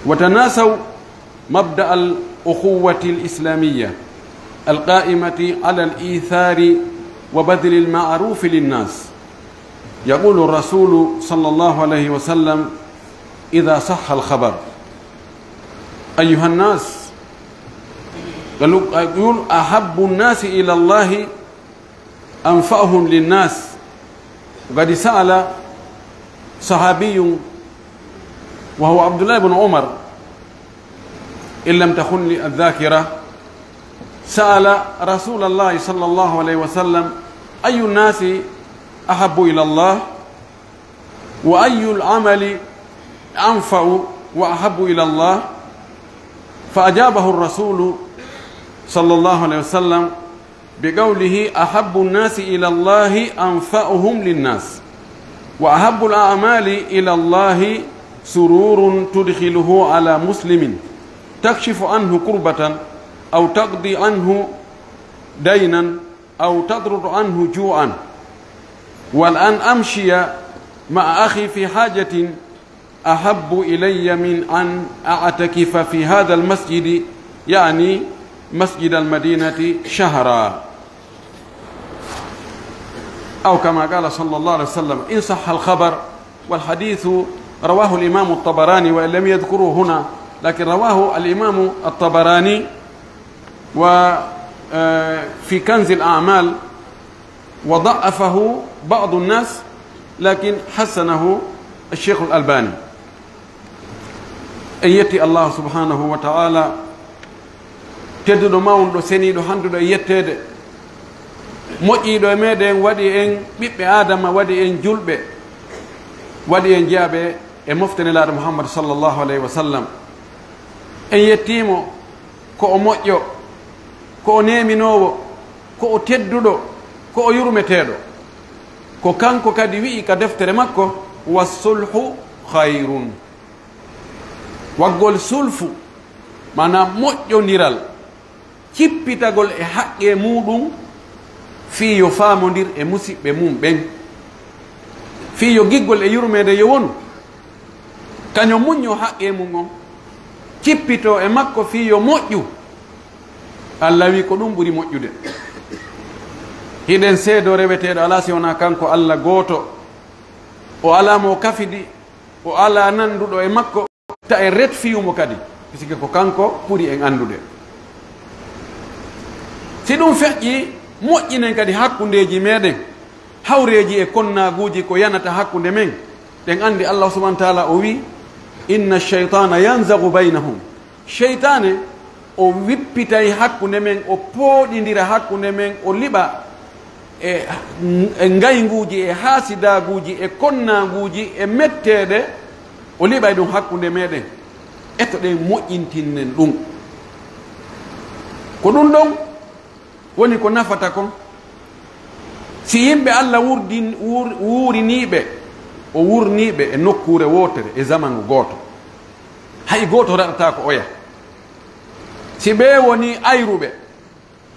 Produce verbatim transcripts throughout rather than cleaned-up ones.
وتناسوا مبدأ الأخوة الإسلامية القائمة على الإيثار وبذل المعروف للناس. يقول الرسول صلى الله عليه وسلم: إذا صح الخبر، أيها الناس، يقول: أحب الناس إلى الله أنفعهم للناس. وقد سأل صحابي وهو عبد الله بن عمر، إن لم تخن الذاكرة، سأل رسول الله صلى الله عليه وسلم: أي الناس أحب إلى الله؟ وأي العمل أنفع وأحب إلى الله؟ فأجابه الرسول صلى الله عليه وسلم بقوله: أحب الناس إلى الله أنفعهم للناس، وأحب الأعمال إلى الله سرور تدخله على مسلم تكشف عنه كربة أو تقضي عنه دينا أو تطرد عنه جوعا، ولأن أمشي مع أخي في حاجة أحب إلي من أن أعتكف في هذا المسجد، يعني مسجد المدينة، شهرا. أو كما قال صلى الله عليه وسلم، إن صح الخبر. والحديث رواه الإمام الطبراني، وإن لم يذكره هنا، لكن رواه الإمام الطبراني و، آه، في كنز الأعمال، وضعفه بعض الناس، لكن حسنه الشيخ الألباني. En yetti Allah subhanahu wa ta'ala, tedduɗo, mawnuɗo, seniiɗo, handuɗo e yetteede, moƴƴiiɗo e meɗen, waɗi en ɓiɓɓe Aadama, waɗi en julɓe, waɗi en jeyaaɓe e mofte Nelaaɗo Muhammad sallallahu alayhi wa sallam. En yettiimo ko o moƴƴo, ko o neeminoowo, ko o tedduɗo, ko o yurmeteeɗo. Ko kanko kadi wi'i ka deftere makko: "Wa sulhu khayrun." Waggol sulfu, maanaam moƴƴondiral, cippitagol e haqqee muuɗum, fii yo faamondir e musiɓɓe mum ɓen, fii yo giggol e yurmeende yo wonu, kañum muññoo haqqee mum on, cippitoo e makko fii yo moƴƴu. Allah wi'i ko ɗum ɓuri moƴƴude. Hiɗen seedoo reweteeɗo alaa si wonaa kanko Allah gooto, o alaa mo kafidi, o alaa nanduɗo e makko, ta en ret fiyumo kadi, puisque ko kanko ɓuri en anndude. Si ɗum feƴƴii, moƴƴinen kadi hakkundeeji meɗen, hawreeji e konnaaguuji ko yanata hakkunde men. Ɗen anndi Allah subhanahu wa ta'ala o wi'i: "Inna shaytana yanzagu baynahum." Sheytaane o wippitay hakkunde men, o pooɗindira hakkunde men, o liɓa e, e ngaynguuji, e haasidaaguuji, e konnaaguuji, e metteeɗe, o liɓay ɗum hakkunde meɗen. Eto ɗen moƴƴintinnen ɗum. Ko ɗum ɗon woni ko nafata kon. Si yimɓe Allah wurdin-, wuur-, wuuriniiɓe, o wuurniiɓe e nokkuure wootere, e zamanu gooto, hay gooto raɗataa ko oya. Si ɓe woni ayruɓe,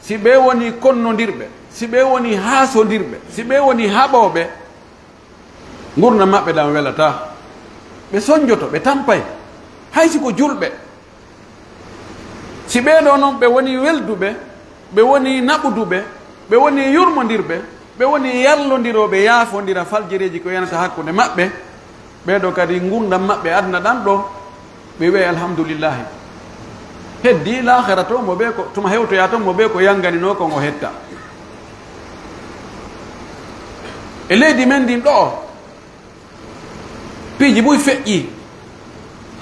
si ɓe woni konnondirɓe, si ɓe woni haasondirɓe, si ɓe woni haɓooɓe, ngurndan maɓɓe ɗan welataa. Ɓe sonjoto, ɓe tampay, hay si ko julɓe. Si ɓee ɗoo non ɓe woni welduɓe, ɓe woni naɓuduɓe, ɓe woni yurmondirɓe, ɓe woni yarlondirooɓe, yaafondira faljereeji ko yanata hakkunde maɓɓe, ɓee ɗoo kadi ngurndan maɓɓe aduna ɗan ɗoo, ɓe wi'ay alhamdulillahi. Heddii laakhara ton mo ɓe ko, tuma hewtoyaa ton mo ɓe ko yanganinoo kon o hetta. E leydi men ndin ɗoo, piiji buy feƴƴii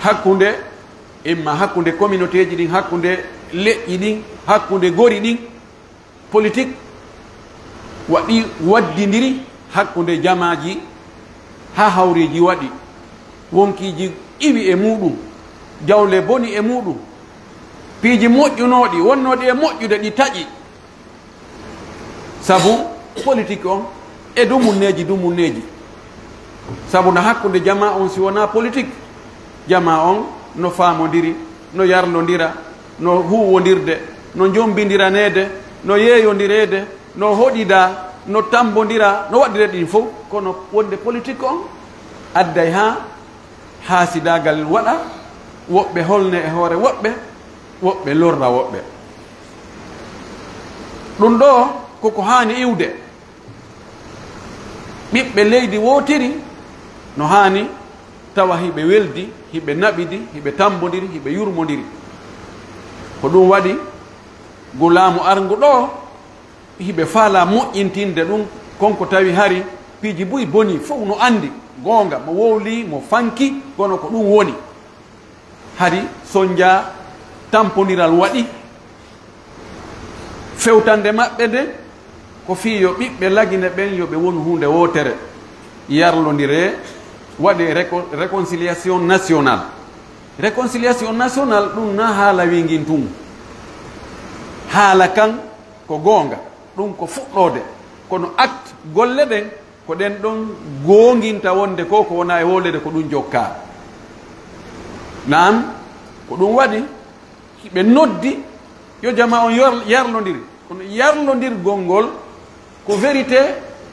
hakkunde, imma hakkunde communautéeji ɗin, hakkunde leƴƴi ɗin, hakkunde gori ɗin, politik waɗi, waddindiri hakkunde jamaaji, haa hawreeji waɗi, wonkiiji iwi e muuɗum, jawle boni e muuɗum, piiji moƴƴunooɗi, wonnooɗi e moƴƴude, ɗi taƴi. Sabu politik on e dumunneeji, dumunneeji. Sabu na hakkunde jamaa on, si wonaa politik, jamaa on no faamondiri, no yarlondira, no huuwondirde, no njombindiraneede, no yeeyondireede, no hoɗida, no tambondira, no waɗdira ɗin fow. Kono wonde politik on adday haa haasidaagal waɗa, woɓɓe holne e hoore woɓɓe, woɓɓe lorra woɓɓe. Ɗum ɗoo koko haani iwde. Ɓiɓɓe leydi wootiri no haani tawa hiɓe weldi, hiɓe naɓidi, hiɓe tambondiri, hiɓe yurmondiri. Ko ɗum waɗi gulaamu arngu ɗoo hiɓe faalaa moƴƴintinde ɗum, kon ko tawi hari piiji buy bonii, fof no anndi goonga, mo wowlii, mo fanki, kono ko ɗum woni. Hari so njaa tampondiral waɗi, fewtande maɓɓe nden ko fii yo ɓiɓɓe Lagine ɓen yo ɓe wonu huunde wootere, yarlondire, waɗe réco-, réconciliation nationale. Réconciliation nationale ɗum na haala wingin tun. Haala kan ko goonga, ɗum ko fuɗɗoode, kono acte golle ɗen ko ɗen ɗon goonginta wonde ko ko wona e wolede ko ɗum jokkaa. Naam, ko ɗum waɗi hiɓe noddi yo jama on yor-, yarlondiri. Kono yarlondirgol ngol ko vérité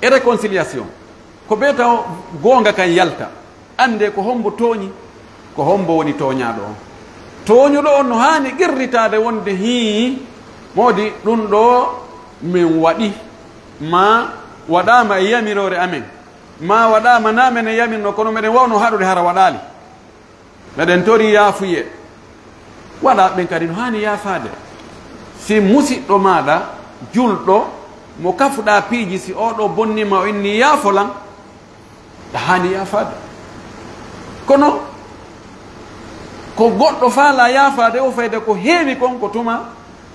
et réconciliation. Ko bee taw goonga kan yalta. Annde ko hombo tooñi, ko hombo woni tooñaaɗo on. Tooñuɗo on no haani qirritaade wonde hii, moodi ɗum ɗoo min waɗi, ma waɗaama e yamiroore amen, ma waɗaama na men e yamirno, kono meɗen wawno haɗude hara waɗaali. Meɗen tori yaafuye. Waɗa ɓen kadi no haani yaafaade. Si musiɗɗo maaɗa, julɗo, mo kafuɗaa piiji, si oo ɗoo bonnii ma, o inni, "Yaafo lan," a haani yaafaade. Kono ko goɗɗo faalaa yaafaade o fayda ko heewi kon, ko tuma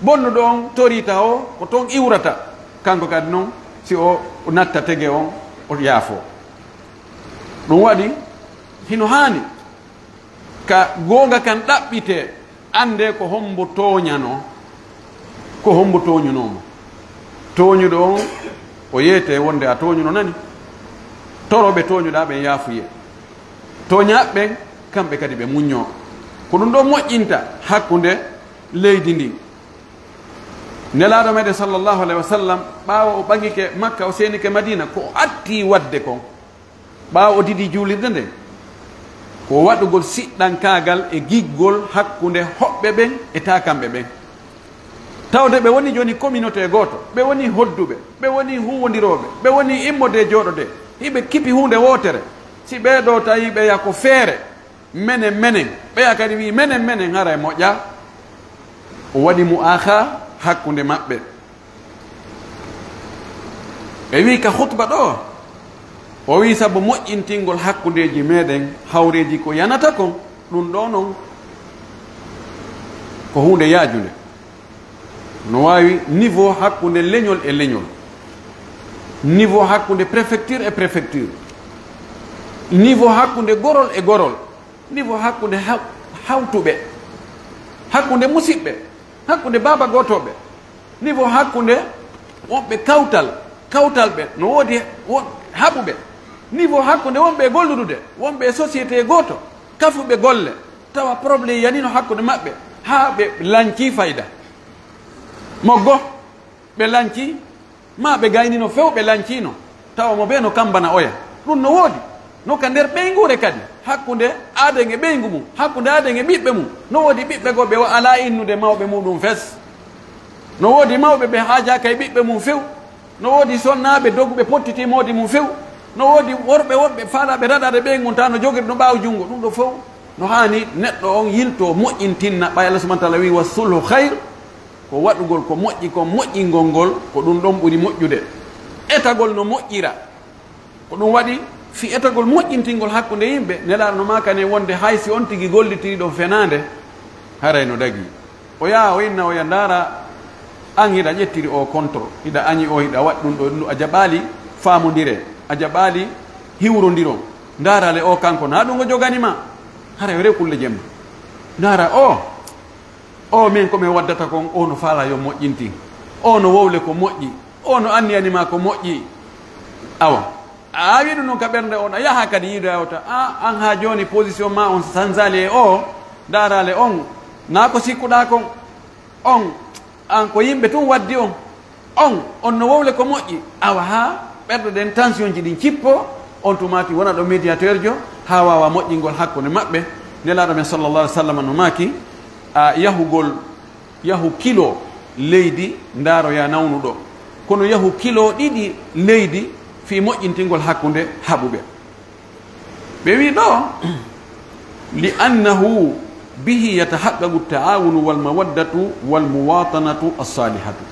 bonnuɗo on toriita o, ko ton iwrata. Kanko kadi non, si o natta tege on, o yaafo. Ɗum waɗi, hino haani ka goonga kan ɗaɓɓitee, anndee ko hombo tooñanoo, ko hombo tooñunoo mo. Tooñuɗo on, o yeetee wonde a tooñuno nani. Torooɓe tooñuɗaa ɓen yaafuyee. Tooñaaɓe ɓen, kamɓe kadi ɓe muññoo. Ko ɗum ɗoo moƴƴinta hakkunde leydi ndin. Nelaaɗo meɗen sallallahu alayhi wa sallam, ɓaawo o ɓangike Makka, o seenike Madina, ko o attii waɗde kon, ɓaawo o didi juulirde nden, ko waɗugol siɗɗankaagal e giggol hakkunde hoɓɓe ɓen e taakamɓe ɓen. Tawde ɓe woni jooni communauté gooto, ɓe woni hodduɓe, ɓe woni huuwondirooɓe, ɓe woni immode jooɗode, hiɓe kipi huunde wootere. Si ɓee ɗoo tawi ɓeya ko feere, menen, menen, ɓeya kadi wi'i, "Menen, menen," haray moƴƴa. O waɗi mu aha hakkunde maɓɓe. Ɓe wi'i ka khutba ɗoo, o wi'i, "Sabu moƴƴintingol hakkundeeji meɗen, hawreeji ko yanata kon, ɗum ɗoo non ko huunde yaajunde." No waawi niveau hakkunde leñol e leñol, niveau hakkunde préfecture e préfecture, niveau hakkunde gorol e gorol, niveau hakkunde haw-, hawtuɓe, hakkunde musiɓɓe, hakkunde baaba gootooɓe, niveau hakkunde wonɓe kawtal, kawtalɓe, no woodi wo-, haɓuɓe, niveau hakkunde wonɓe e golludude, wonɓe e société gooto, kafuɓe golle, tawa problème yanino hakkunde maɓɓe, haa ɓe lancii fayda. Mo go, ɓe lancii, maa ɓe gaynino few, ɓe lanciino, tawa mo bee no kambana oya. Ɗum no woodi. No ka nder ɓeynguure kadi, hakkunde aaden e ɓeyngu mum, hakkunde aaden e ɓiɓɓe mum. No woodi ɓiɓɓe goo ɓe wa-, alaa innude mawɓe muɗum fes. No woodi mawɓe ɓe haajaaka e ɓiɓɓe mum few. No woodi sonnaaɓe doguɓe pottitii moodi mum few. No woodi worɓe wonɓe faalaaɓe raɗaade ɓeyngu ngun, tawa no jogiri no ɓaawo junngo. Ɗum ɗoo fow no haani neɗɗo on yiltoo moƴƴintinna, ɓay Allah subhanahu wa taala wi'i, "Wa sulhu khayr." Ko waɗugol ko moƴƴi kon, moƴƴingol ngol, ko ɗum ɗon ɓuri moƴƴude. Etagol no moƴƴira. Ko ɗum waɗi, fii etagol moƴƴintingol hakkunde yimɓe, Nelaaɗo no maakani wonde hay si on tigi gollitiriɗon fenaande, haray no dagii. O yaha, o inna, o ya ndaara, an hiɗa ƴettiri o contre, hiɗa añi o, hiɗa waɗi ɗum ɗo, ɗum ɗo, a jaɓaali faamondire, a jaɓaali hiwrondiron. Ndaara le o kanko, na ɗum o jogani ma. Haray o rew kulle jemma. Ndaara o, O min ko min waddata kon, o no faalaa yo moƴƴintin, o no wowle ko moƴƴi, o no anniyani ma ko moƴƴi. Awa, a awi ɗum non ka ɓernde on, a yaha kadi yiidoya o ta, a, an haa jooni position ma on sanzaali e o, ndaaraale on, naa ko sikkuɗaa kon, on, an ko yimɓe tun waddi on. On, on no wowle ko moƴƴi, awa haa ɓerɗe ɗen, tension ji ɗin cippoo, on tumaati wona ɗo médiateur jo, haa waawa moƴƴingol hakkunde maɓɓe, Nelaaɗo men sallallahu alaihi wasallam no maaki, a yahugol, yahu kilo leydi, ndaaroya nawnuɗo. Kono yahu kilo ɗiɗi leydi, fii moƴƴintingol hakkunde haɓuɓe. Ɓe wi ɗo, "Li annahu bihi yatahaqqaqu ta'awunu wal mawaddatu wal muwatanatu as-salihatu."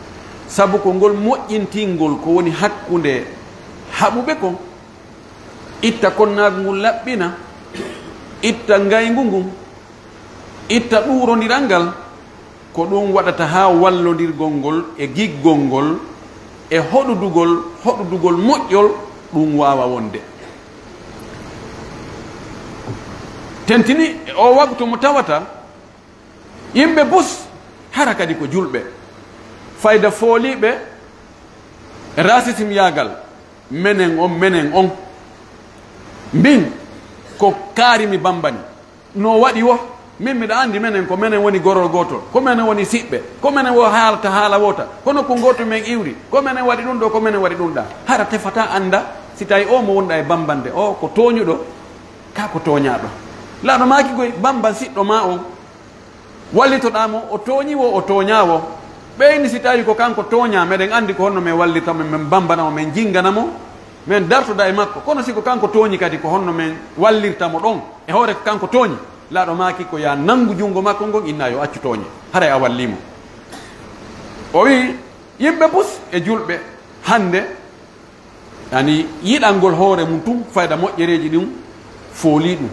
Sabu ko ngol moƴƴintingol ko woni hakkunde haɓuɓe kon, itta konnaagu ngun laɓɓina, itta ngayngu ngun, itta ɗuurondiral ngal, ko ɗum waɗata haa wallondirgol ngol e giggol ngol e hoɗudugol, hoɗudugol moƴƴol ɗum waawa wonde. Tentini e o waktu mo tawata yimɓe bus hara kadi ko julɓe. Fayda fooliiɓe racisme yaagal, menen on, menen on. Mbin ko kaari mi bambani. No waɗi wo, min miɗa anndi menen ko menen woni gorol gootol, ko menen woni siɓɓe, ko menen wo haalata haala woota, kono ko gooto men iwri, ko menen waɗi ɗum ɗo, ko menen waɗi ɗum ɗa. Hara tefata annda si tawi o mo wonɗa e bambande o ko tooñuɗo, ka ko tooñaaɗo. Laaɗo maaki koy bamban siɗɗo ma on, wallitoɗaa mo, o tooñi wo, o tooñaa wo. Ɓeyni si tawi ko kanko tooñaa, meɗen anndi ko honno men wallirta mo, men bambana mo, men jingana mo, men dartoda e makko. Kono si ko kanko tooñi kadi, ko honno men wallirta mo ɗon? E hoore ko kanko tooñi, laaɗo maaki ko ya nanngu junngo makko ngon, inna yo accu tooñe, haray a wallii mo. O wi'i, yimɓe bus e julɓe hannde, yani yiɗangol hoore mum tun, fayda moƴƴereeji ɗin foolii ɗum.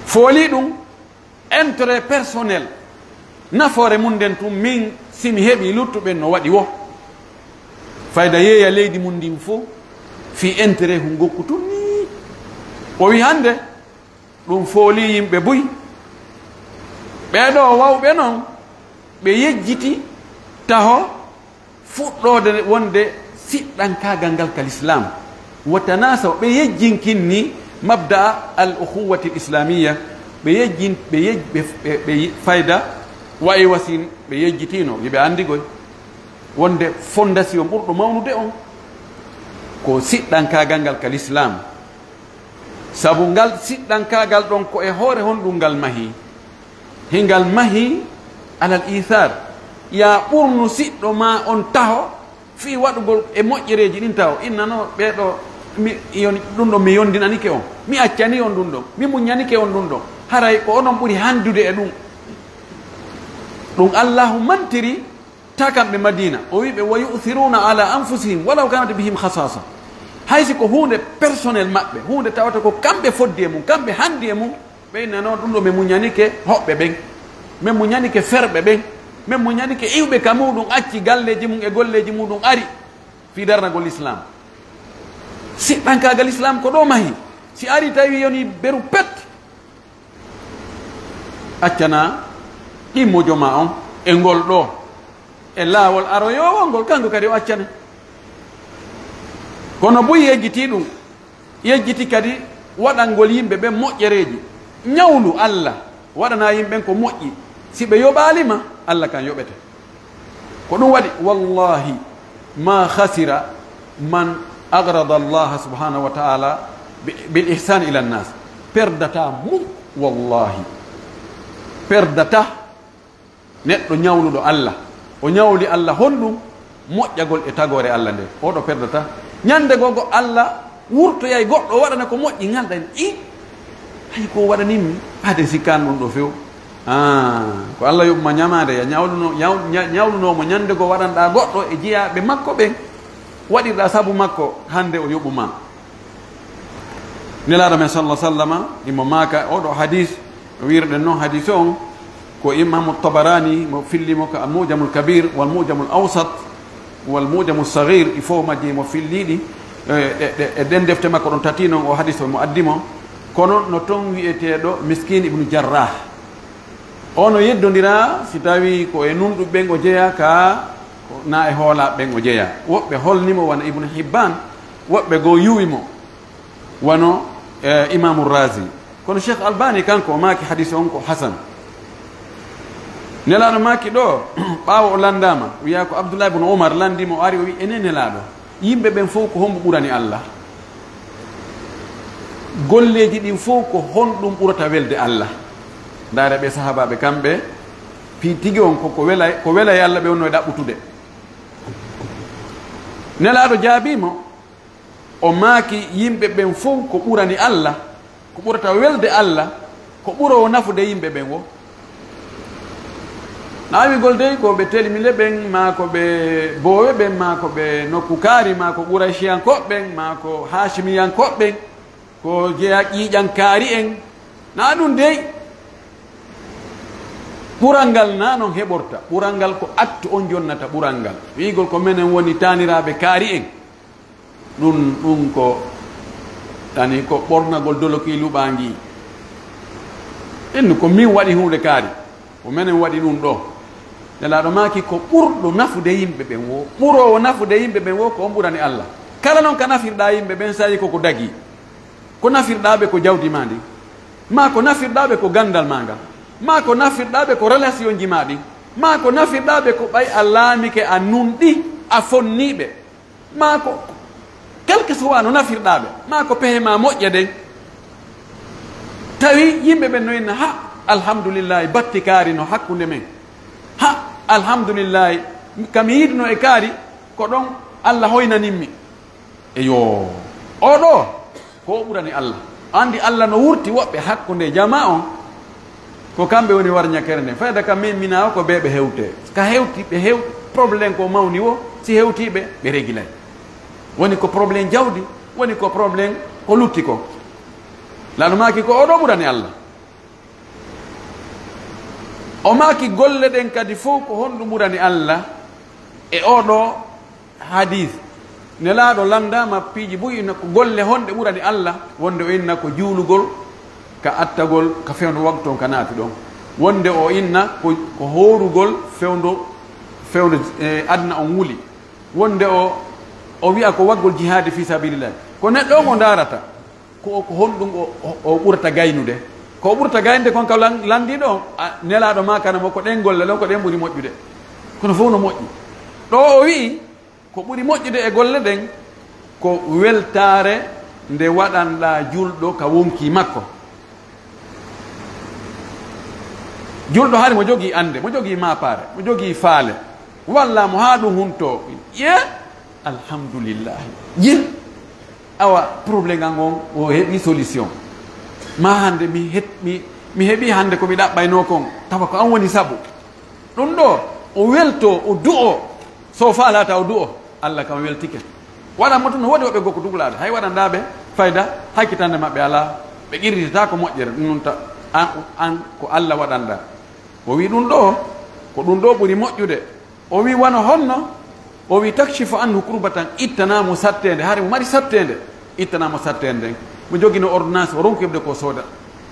Foolii ɗum, intérêt personnel, nafoore mum nden tun, min si mi heɓi luttuɓen no waɗi wo. Fayda yeeya leydi mum ndin fof, fii intérêt hun gokku tun nii. O wi hannde, ɗum foolii yimɓe buy. Ɓee ɗoo wawɓe non, ɓe yejjiti taho fuɗɗoode wonde siɗɗankaagal ngal ka lislaam. Wa tanasaw, ɓe yejjinkinni mabda'a al ukhuwati al islamiyya, ɓe yejjin-, ɓe yej-, ɓe, ɓe, ɓe fayda wa'i wasin, ɓe yejjitino, hiɓe anndi goy wonde fondation ɓurɗo mawnude on ko siɗɗankaagal ngal ka lislaam. Sabu ngal siɗɗankaagal ɗon ko e hoore honɗum ngal mahii? Hingal mahii alal iisaar. Yaa ɓurnu siɗɗo maa on taho fii waɗugol e moƴƴereeji ɗin taho. Innano ɓee ɗoo, mi, yon-, ɗum ɗon mi yondinanike on. Mi accanii on ɗum ɗon. Mi muññanike on ɗum ɗon. Haray ko onon ɓuri hanndude e ɗum. Ɗum Allaahu mantiri ta kamɓe Madiina, o wi'i ɓe, "Wa yu'thiruna ala anfusihim walaw kanat bihim khasasa." Hay si ko huunde personnel maɓɓe, huunde tawata ko kamɓe foddi e mum, kamɓe handi e mum, ɓe innano ɗum ɗo, min muñanike hoɓɓe ɓen, min muñanike ferɓe ɓen, min muñanike iwɓe ka muɗum, acci galleeji mum e golleeji muɗum, ari fii darnagol Islam. Siɗɗankaagal Islam ko ɗo mahi. Si ari tawi yoni beru pet, accana ɗimmo joma on e ngol ɗo, e laawol aroyoowo ngol, kanko kadi o accane. Kono buy yejjiti ɗum, yejjiti kadi waɗangol yimɓe ɓen moƴƴereeji. Ñawlu Allah waɗana yimɓe ɓen ko moƴƴi. Si ɓe yoɓaali ma, Allah kan yoɓete. Ko ɗum waɗi, wallahi, ma khasira man agrada Allah subhanahu wa ta'ala bi-, bil ihsan ila nas. Perdata mum, wallahi. Perdata neɗɗo ñawluɗo Allah. O ñawli Allah honɗum? Moƴƴagol e tagoore Allah nde. Oɗo perdata. Ñande gogo Allah wurtoyay goɗɗo waɗana ko moƴƴi, ngalɗa en, i, hay ko waɗanimmi, ɓaade sikkan ɗum ɗo few. Ah, ko Allah yoɓuma ñamaande, ya ñawluno, ñaw-, ña-, ñawlunomo ñande go waɗanɗa goɗɗo e jiyaaɓe makko ɓen, waɗirɗa sabu makko, hande o yoɓuma. Nelaaɗo men sallallahu alaihi wasallama, imo maaka oɗo hadis, wiirɗen noon hadis on, ko Imamu Tabarani mo filli mo ka Al-Mu'jamul Kabir, wal Mu'jamul Awsat, wal Mu'jamu Saghir, ɗi fof majji mo filliɗi, e, e, e, e ɗen defte makko ɗon tati noon, o hadis o mo addi mo. Kono no toon wi'eteeɗo Miskin ibnu Jarrah. O no yeddondira si tawi ko e nunɗuɓe ɓen o jeya ka, ko na e hoolaaɓe ɓen o jeya. Woɓɓe holni mo wano Ibnu Hibban, woɓɓe goo yuwi mo. Wano, eh, Imamu Razi. Kono Cheikh Albani kanko o maaki hadis on ko hasan. Nelaaɗo maaki ɗo, ɓaawo o landaama, wiya ko Abdullah ibn Umar landi mo, o ari o wi, "Ene Nelaaɗo, yimɓe ɓen fof ko hombo ɓurani Allah?" Golleeji ɗin fof ko honɗum ɓurata welde Allah? Ndaare ɓe sahaabaaɓe kamɓe, fii tigi on ko, ko wela, ko wela e Allah ɓe wonno e ɗaɓɓutude. Nelaaɗo jaabii mo, o maaki yimɓe ɓen fof ko ɓurani Allah, ko ɓurata welde Allah, ko ɓuroowo nafude yimɓe ɓen wo. Na wigol dey ko ɓe Telimile ɓen, maa ko ɓe Boowe ɓen, maa ko ɓe nokku kaari, maa ko Quraysiyankooɓe ɓen, maa ko Haashimiyankooɓe ɓen, ko jeya ƴiiƴan kaari en. Na ɗum dey. Ɓural ngal na non heɓorta. Ɓural ngal ko attu on jonnata ɓural ngal. Wiigol ko menen woni taaniraaɓe kaari en. Ɗum, ɗum ko, yani ko ɓornagol doloki luɓaangi. Innu ko min waɗi huunde kaari. Ko menen waɗi ɗum ɗo. Nelaaɗo maaki ko ɓurɗo nafude yimɓe ɓen wo, ɓuroowo nafude yimɓe ɓen wo ko on ɓurani Allah. Kala non ka nafirɗaa yimɓe ɓen, sayi ko ko dagi. Ko nafirɗaa ɓe ko jawdi maa ndin. Maa ko nafirɗaa ɓe ko ganndal maa ngal. Maa ko nafirɗaa ɓe ko relation ji maa ɗin. Maa ko nafirɗaa ɓe ko ɓay a laamike, a nunɗi, a fonnii ɓe. Maa ko, quelque soit no nafirɗaa ɓe, maa ko pehe maa moƴƴe ɗen. Tawi yimɓe ɓen no inna, ha, alhamdulillahi, batti kaari no hakkunde men. Ha, alhamdulillahi, ka mi yiduno e kaari, ko ɗon Allah hoynanimmi. Eyo, oo ɗoo, ko o ɓurani Allah. Anndi Allah no wurti woɓɓe hakkunde jamaa on, ko kamɓe woni warñakere nden. Fayda ka min, mina o ko ɓe ɓe hewte. Ka hewti, ɓe hew-, problème ko mawni wo, si hewti ɓe, ɓe régilay. Woni ko problème jawdi, woni ko problème ko lutti ko. Laaɗo maaki ko oo ɗoo ɓurani Allah. O maaki golle ɗen kadi fof ko honɗum ɓurani Allah e oo ɗoo hadis. Nelaaɗo landaama piiji buy, inna ko golle honɗe ɓurani Allah, wonde o inna ko juulugol ka attagol ka fewndo waktu on ka naati ɗon. Wonde o inna ko, ko hoorugol fewndo, fewndo, eh, aduna on wuli. Wonde o, o wi'a ko waggol jihaadi fi sabilillah. Ko neɗɗo on o ndaarata, ko, ko honɗum o, o, o ɓurata gaynude? Ko o ɓurata gaynude kon ka lan-, landiiɗo on, a, Nelaaɗo maakana mo ko ɗen golle ɗon, ko ɗen ɓuri moƴƴude. Kono fof no moƴƴi. Ɗo o wi'i, ko ɓuri moƴƴude e golle ɗen, ko weltaare nde waɗanɗaa julɗo ka wonkii makko. Julɗo hari mo jogii annde, mo jogii maapaare, mo jogii faale. Walla mo haa ɗum huntoo. Ye? Alhamdulillahi. Ye? Awa, problème an on, o heɓi solution. Ma hannde mi het-, mi, mi heɓi hannde ko mi ɗaɓɓaynoo kon. Tawa ko an woni sabu. Ɗum ɗo, o weltoo, o du'oo. So faalaa taw du'oo, Allah kam weltike. Waɗan mo tun, no woodi woɓɓe gokku dukulaaɓe. Hay waɗanɗaa ɓe fayda, hakkitande maɓɓe alaa, ɓe qirritata ko moƴƴere. Ɗum nun ta, an, an ko Allah waɗanɗaa. O wi ɗum ɗo, ko ɗum ɗo ɓuri moƴƴude. O wi wano honno? O wi takshifu anhu kurbatan, ittana mo satteende, hari mo mari satteende. Ittana mo satteende nden. Mo jogino ordonnance, o ronki heɓde ko sooda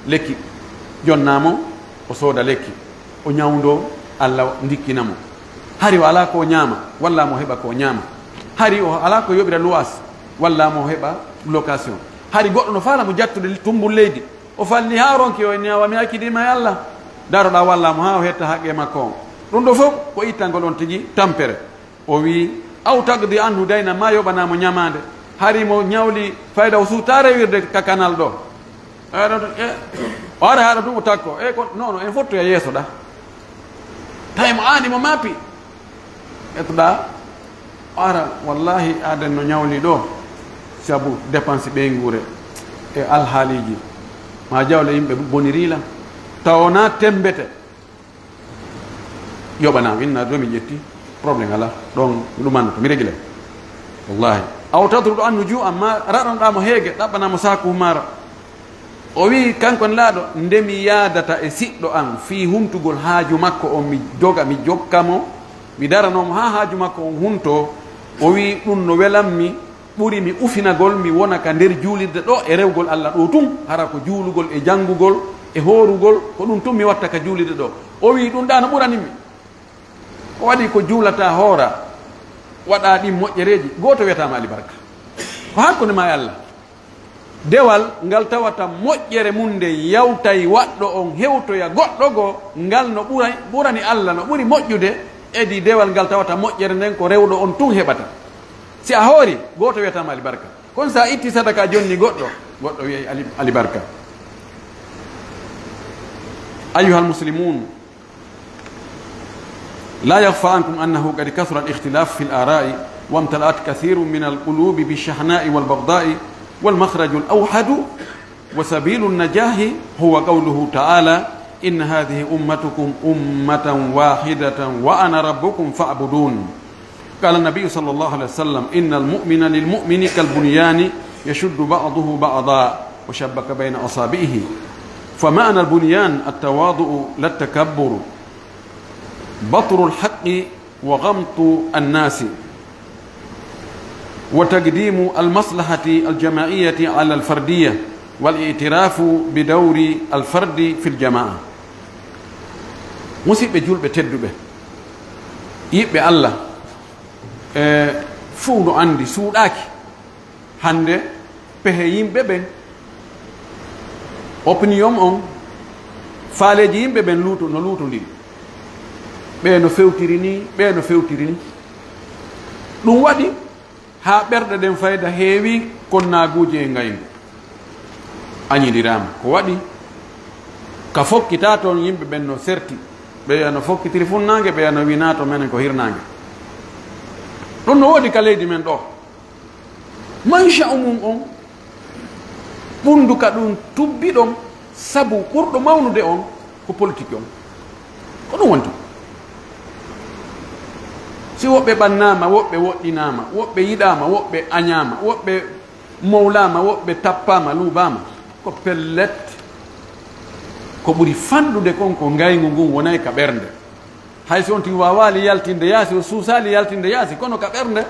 lekki. Jonna mo, o sooda lekki. O ñawndo, Allah ndikkina mo. Hari o alaa ko ñaama, walla mo heɓa ko ñaama. Hari o alaa ko yoɓira luwaas, walla mo heɓa location. Hari goɗɗo no faala mo jattude tumbul leydi. O falli haa ronki o inni, awa mi akkidiima e Allah. Daroɗaa walla mo haa o hetta haqqe makko on. Ɗum ɗo fof ko ittangol on tigi tampere. O wii, aw taqdi anhu dayna, ma yoɓanaa mo ñamaande. Hari mo ñawli fayda o suutaa rewirde ka kanal ɗo. Aɗa to, e, o ara haɗa tun o takko. E ko, non, non, en fottoya yeeso ɗa. Tawi mo aani mo maapi. Etoɗa, o ara, wallahi, aden no ñawli ɗo. Sabu dépense ɓeynguure e alhaaliiji. Ma jawle yimɓe boniri lan. Taw wonaa temmbete. Yoɓanaama, inna ɗo mi ƴetti, problème alaa, ɗon mi ɗumannoto, mi régilay. Wallahi. Aw tatrudu anhu juu'an, ma raɗanɗaa mo heege, ɗaɓɓanaa mo saaku maara. O wi'i, kanko Nelaaɗo, nde mi yaadata e siɗɗo an fii huntugol haaju makko on, mi doga, mi jokka mo, mi daranoo mo haa haaju makko on huntoo. O wi'i, ɗum no welammi, ɓuri mi ufinagol mi wona ka nder juulirde ɗo e rewgol Allah ɗo tun, hara ko juulugol e janngugol e hoorugol, ko ɗum tun mi watta ka juulirde ɗo. O wi'i, ɗum ɗa no ɓuranimmi. Ko waɗi ko juulataa hoora, waɗaa ɗin moƴƴereeji, gooto wiyataama alibarka. Ko hakkunde maa e Allah. Dewal ngal tawata moƴƴere mum nden yawtay waɗɗo on hewtoya goɗɗo goo, ngal no ɓuray, ɓurani Allah, no ɓuri moƴƴude, edi dewal ngal tawata moƴƴere nden ko rewɗo on tun heɓata. Si a hoori, gooto wiyataama alibarka. Kono si a itti sadaka jonni goɗɗo, Goɗɗo wi'ay Ali, Ali Barka. أيها المسلمون، لا يخفى عنكم أنه قد كثر الاختلاف في الآراء، وامتلأت كثير من القلوب بالشحناء والبغضاء، والمخرج الأوحد وسبيل النجاح هو قوله تعالى: إن هذه أمتكم أمة واحدة وأنا ربكم فاعبدون. قال النبي صلى الله عليه وسلم: إن المؤمن للمؤمن كالبنيان يشد بعضه بعضا وشبك بين أصابعه. فمعنى البنيان التواضع لا التكبر، بطر الحق وغمط الناس، وتقديم المصلحة الجماعية على الفردية، والاعتراف بدور الفرد في الجماعة. Musidɓe julɓe tedduɓe, yiɗɓe Allah, e, fuu no anndi suuɗaaki hannde pehe yimɓe ɓen, opinion on, faaleeji yimɓe ɓen luuto, no luutondiri. Ɓee no fewtiri ni, ɓee no fewtiri ni. Ɗum waɗi haa ɓerɗe ɗen fayda heewi konnaaguuji e ngayngu. Añindiraama. Ko waɗi? Ka fokkita toon yimɓe ɓen no serti. Ɓeya no fokkitiri funnaange, ɓeya no winaa to menen ko hirnaange. Ɗum no woodi ka leydi men ɗoo. Mansha'u mum on, ɓunndu ka ɗum tubbi ɗon, sabu ɓurɗo mawnude on ko politique on. Ko ɗum wonti. Si woɓɓe ɓannaama, woɓɓe woɗɗinaama, woɓɓe yiɗaama, woɓɓe añaama, woɓɓe mowlaama, woɓɓe tappaama, luubaama, ko pellet, ko ɓuri fanɗude kon ko ngayngu ngun wonay ka ɓernde. Hay si on tigi waawaali yaltinde yaasi, o suusaali yaltinde yaasi, kono ka ɓernde,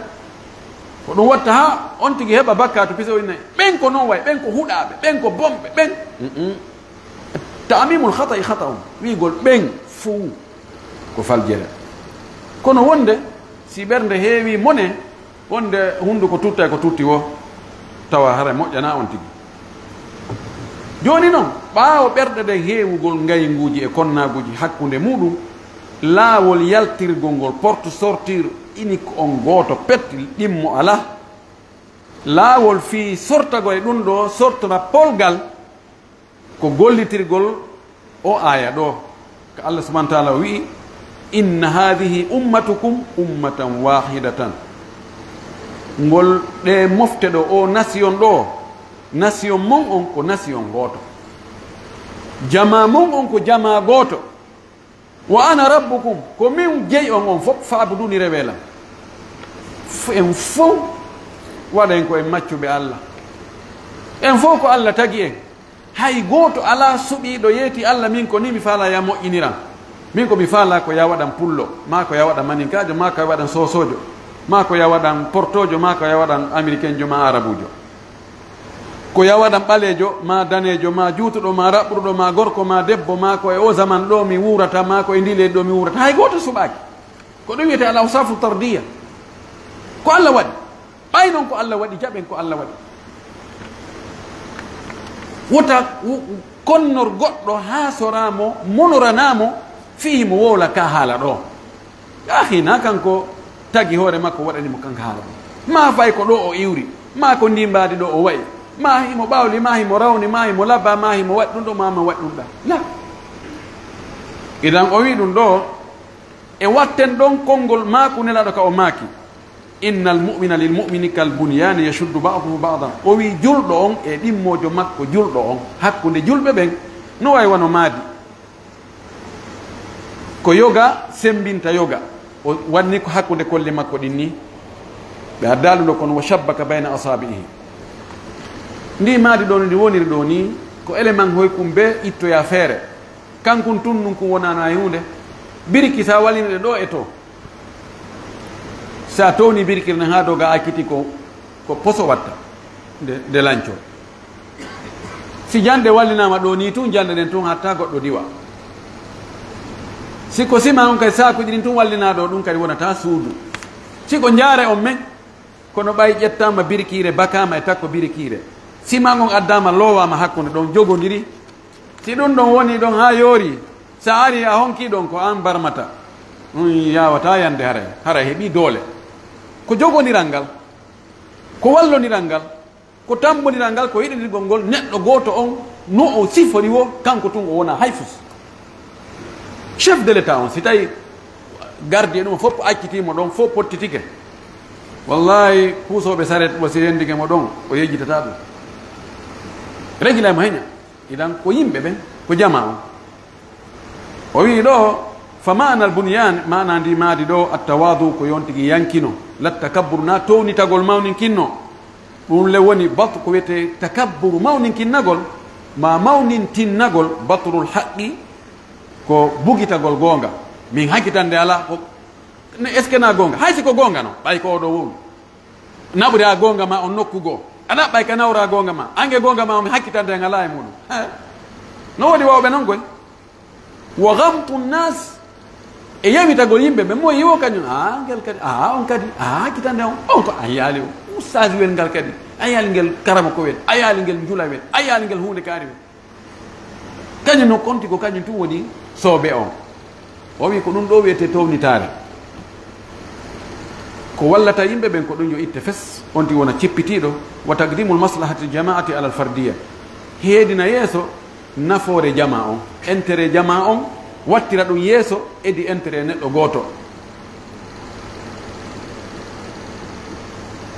ko ɗum watta haa on tigi heɓa bakkaatu piso inne. Ɓen ko non way, ɓen ko huɗaaɓe, ɓen ko bonɓe, ɓen. Mm-mm. Ta'mimul khata'i khata'un. Wi'ugol ɓen fow ko faljere. Kono wonde, si ɓernde heewi mone, wonde hunnduko tutta e ko tutti woo, tawa hara moƴƴanaa on tigi. Jooni non, ɓaawo ɓerɗe ɗen heewugol ngaynguuji e konnaaguuji hakkunde muuɗum, laawol yaltirgol ngol, porte sortir unique on gooto pet, ɗimmo alaa. Laawol fii sortagol e ɗum ɗoo, sortora polgal, ko gollitirgol o aaya ɗoo. Ko Allah subhanahu wa ta'ala o wi'i: "Inna hadhihi ummatukum ummatan wahidatan." Ngol ɗee mofte ɗoo, o nation ɗoo, nation mon on ko nation gooto. Jamaa mon on ko jamaa gooto. "Wa ana rabbukum," ko min jeyi on on fof, "fa'buduni," rewee lan. F-, en fof waɗen ko en maccuɓe Allah. En fof ko Allah tagi en. Hay gooto alaa suɓiiɗo yeeti Allah, "Min ko ni mi faalaa ya moƴƴiniran. Min ko mi faalaa ko ya waɗan pullo, maa ko ya waɗan maninkaajo, maa ko ya waɗan soosoojo, maa ko ya waɗan portoojo, maa ko ya waɗan amerikenjo, maa arabuujo. Ko ya waɗan ɓaleejo, maa daneejo, maa juutuɗo, maa raɓɓuɗo, maa gorko, maa debbo, maa ko e o zaman ɗoo mi wuurata, maa ko e ndii leydi ɗoo mi wuurata." Hay gooto suɓaaki. Ko ɗum wiyetee al awsafu tardiya. Ko Allah waɗi. Ɓay non ko Allah waɗi, jaɓen ko Allah waɗi. Wota wu-, konnor goɗɗo haa soraa mo, monoranaa mo, fii mo wowla ka haala ɗoo. Yaa akhi, na kanko tagi hoore makko waɗani mo kanko haala ɗoo. Maa fay ko ɗoo o iwri, maa ko ndii mbaadi ɗoo o wa'i, maa himo ɓawli, maa himo rawni, maa himo labba, maa himo waɗi ɗum ɗoo, maa mo waɗi ɗum ɗaa. La. Idan o wi'i ɗum ɗoo, e watten ɗon konngol maaku Nelaaɗo ka o maaki: "Innal mu'mina lil mu'mini kal bunyani yashuddu ba'duhu ba'da." O wi'i julɗo on e ɗimmoojo makko julɗo on, hakkunde julɓe ɓen, no way wano maadi. Ko yoga semmbinta yoga. O wanni ko hakkunde kolli makko ɗin ni. Ɓe addaa ɗum ɗoo kono, "wa shabbaka bayna asaabi'ihi." Ndi maadi ɗoo no ndi woniri ɗoo ni, ko élément hoy kum bee ittoyaa feere. Kankun tun nun kun wonana e huunde. Biriki sa walini ɗe ɗoo e too. Sa towni birikire nden haa doga a kiti ko, ko poso watta nde, nde lanco. Si jande wallinaama ɗoo nii tun, jande ɗen tun hatta goɗɗo diwa. Si ko sima on kay saakuji ɗin tun wallinaa ɗoo, ɗum kadi wonata suudu. Si ko njaare on men, kono ɓay ƴettaama birikiire, bakaama e takko birikiire. Sima ngon addaama, loowaama hakkunde ɗon, jogondiri. Si ɗum ɗon woni ɗon haa yoori, sa ari a honki ɗon ko an barmata. Ɗum yaawataa yande haray, haray heɓi doole. Ko jogondiral ngal, ko wallondiral ngal. Ko tammbondiral ngal, ko yiɗindirgol ngol neɗɗo gooto on, no o sifori wo, kanko tun o wona hay fus. Chef de l'État on, si tawi gardi e ɗum fof accitiimo ɗon, fof pottitike, wallahi, puusooɓe saret, o si renndike mo ɗon, o yejjitataa ɗum. Regilay mo heña. Idan, ko yimɓe ɓen, ko jamaa on. O wi'i ɗo, "Fa ma'anal bunyan," maana ndi maadi ɗo, "at-tawadu," ko yon tigi yankino, "lat takabbur," na townitagol mawninkinno. Ɗum le woni bat-, ko wiyetee takabburu, mawninkinnagol, ma mawnintinnagol, batrul haqqi, ko bugitagol goonga. Min hakkitande alaa, ko, ne, est-ce que na goonga? Hay si ko goonga no, ɓay ko oɗo wowlu. Naɓuraa goonga ma on nokku goo. A ɗaɓɓay ka nawraa goonga ma. Ange goonga ma on hakkitande en alaa e muɗum. He. No woodi wawɓe non koy. Wa ghamtu nnas. E yewitagol yimɓe ɓe mo yiwo kañum. Ah, ngel kadi. Ah, on kadi. Ah, hakkitande on. On ko a yaali o. Ustaas wel ngal kadi. A yaali ngel karama ko wel. A yaali ngel njula wel. A yaali ngel huunde kaari wel. Kañum no konti ko kañum tun woni soobe on. O wi ko ɗum ɗo wiyetee townitaare. Ko wallata yimɓe ɓen ko ɗum yo itte fes, on tigi wona cippitiiɗo, wa taqdimul maslahati jamaati alal fardiya. Heedina yeeso nafoore jamaa on, intérêt jamaa on, wattira ɗum yeeso edi intérêt neɗɗo gooto.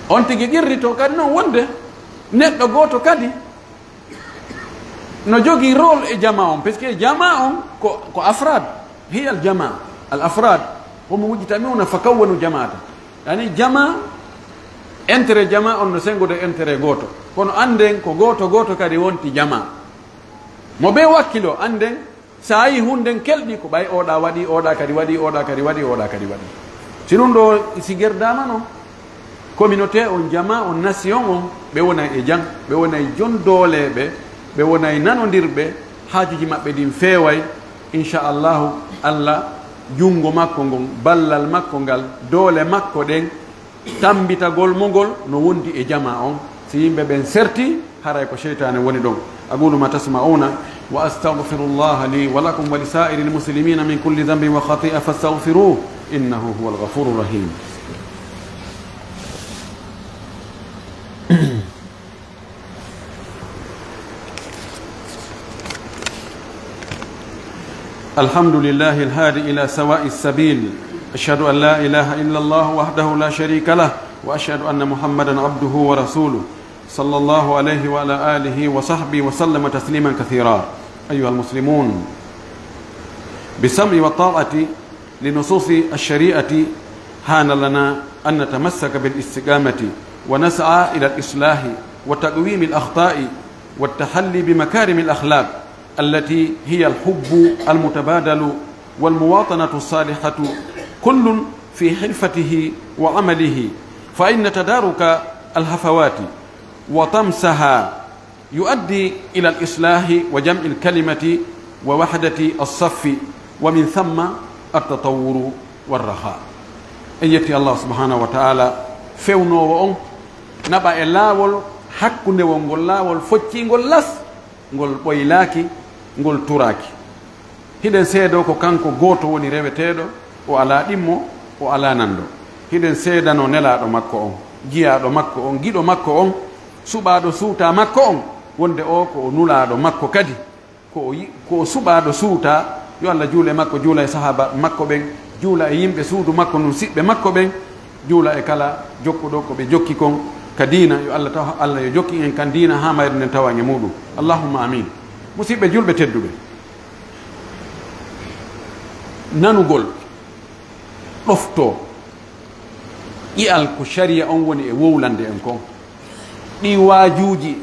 On tigi qirrito kadi non wonde neɗɗo gooto kadi no jogii rôle e jamaa on, parce que jamaa on ko, ko afrad, hiya al jamaa, al afrad, hum mujtamiuna fa kawwanu jamaata. Yani jamaa, intérêt jamaa on no senngude intérêt gooto. Kono annden ko gooto gooto kadi wonti jamaa. Mo ɓe wakkilo, annden, so a yii hunden kelɗi, ko ɓay oɗa waɗi, oɗa kadi waɗi, oɗa kadi waɗi, oɗa kadi waɗi. Si ɗum ɗo, si gerdaama non, communauté on, jamaa on, nation on, ɓe wonay e jam, ɓe wonay jon dooleeɓe, ɓe wonay nanondirɓe, haajuji maɓɓe ɗin feeway. Inchallahu, Allah, junngo makko ngon, ballal makko ngal, doole makko ɗen, tammbitagol mo ngol no wondi e jamaa on. Si yimɓe ɓen serti, haray ko seytaane woni ɗon. أقول ما تسمعون وأستغفر الله لي ولكم ولسائر المسلمين من كل ذنب وخطيئة فاستغفروه إنه هو الغفور الرحيم. الحمد لله الهادي إلى سواء السبيل. أشهد أن لا إله إلا الله وحده لا شريك له، وأشهد أن محمدا عبده ورسوله، صلى الله عليه وعلى آله وصحبه وسلم تسليما كثيرا. أيها المسلمون، بالسمع والطاعة لنصوص الشريعة حان لنا أن نتمسك بالاستقامة ونسعى إلى الإصلاح وتقويم الأخطاء والتحلي بمكارم الأخلاق التي هي الحب المتبادل والمواطنة الصالحة، كل في حرفته وعمله، فإن تدارك الهفوات وطمسها يؤدي إلى الإصلاح وجمع الكلمة ووحدة الصف، ومن ثم التطور والرخاء. En yetti Allah subhanahu wa ta'ala, fewnoowo on, naɓa e laawol hakkundewol ngol, laawol focciingol las, ngol ɓoylaaki, ngol turaaki. Hiɗen seedoo ko kanko gooto woni reweteeɗo, o alaa ɗimmo, o alaa nanndo. Hiɗen seedanoo nelaaɗo makko on, jiyaaɗo makko on, giɗo makko on, suɓaaɗo suutaa makko on, wonde o ko o nulaaɗo makko kadi, ko o yi-, ko o suɓaaɗo suutaa, yo Allah juul e makko, juula e sahaaba makko ɓen, juula e yimɓe suudu makko ndun, siɓɓe makko ɓen, juula e kala jokkuɗo ko ɓe jokki kon ka diina, yo Allah taw, Allah yo jokkin en kan diina haa mayre nden tawa en e muɗum. Allahumma amin. Musiɓɓe julɓe tedduɓe, nanugol ɗoftoo ƴi'al ko sariya on woni e wowlande en kon. Ɗi waajuuji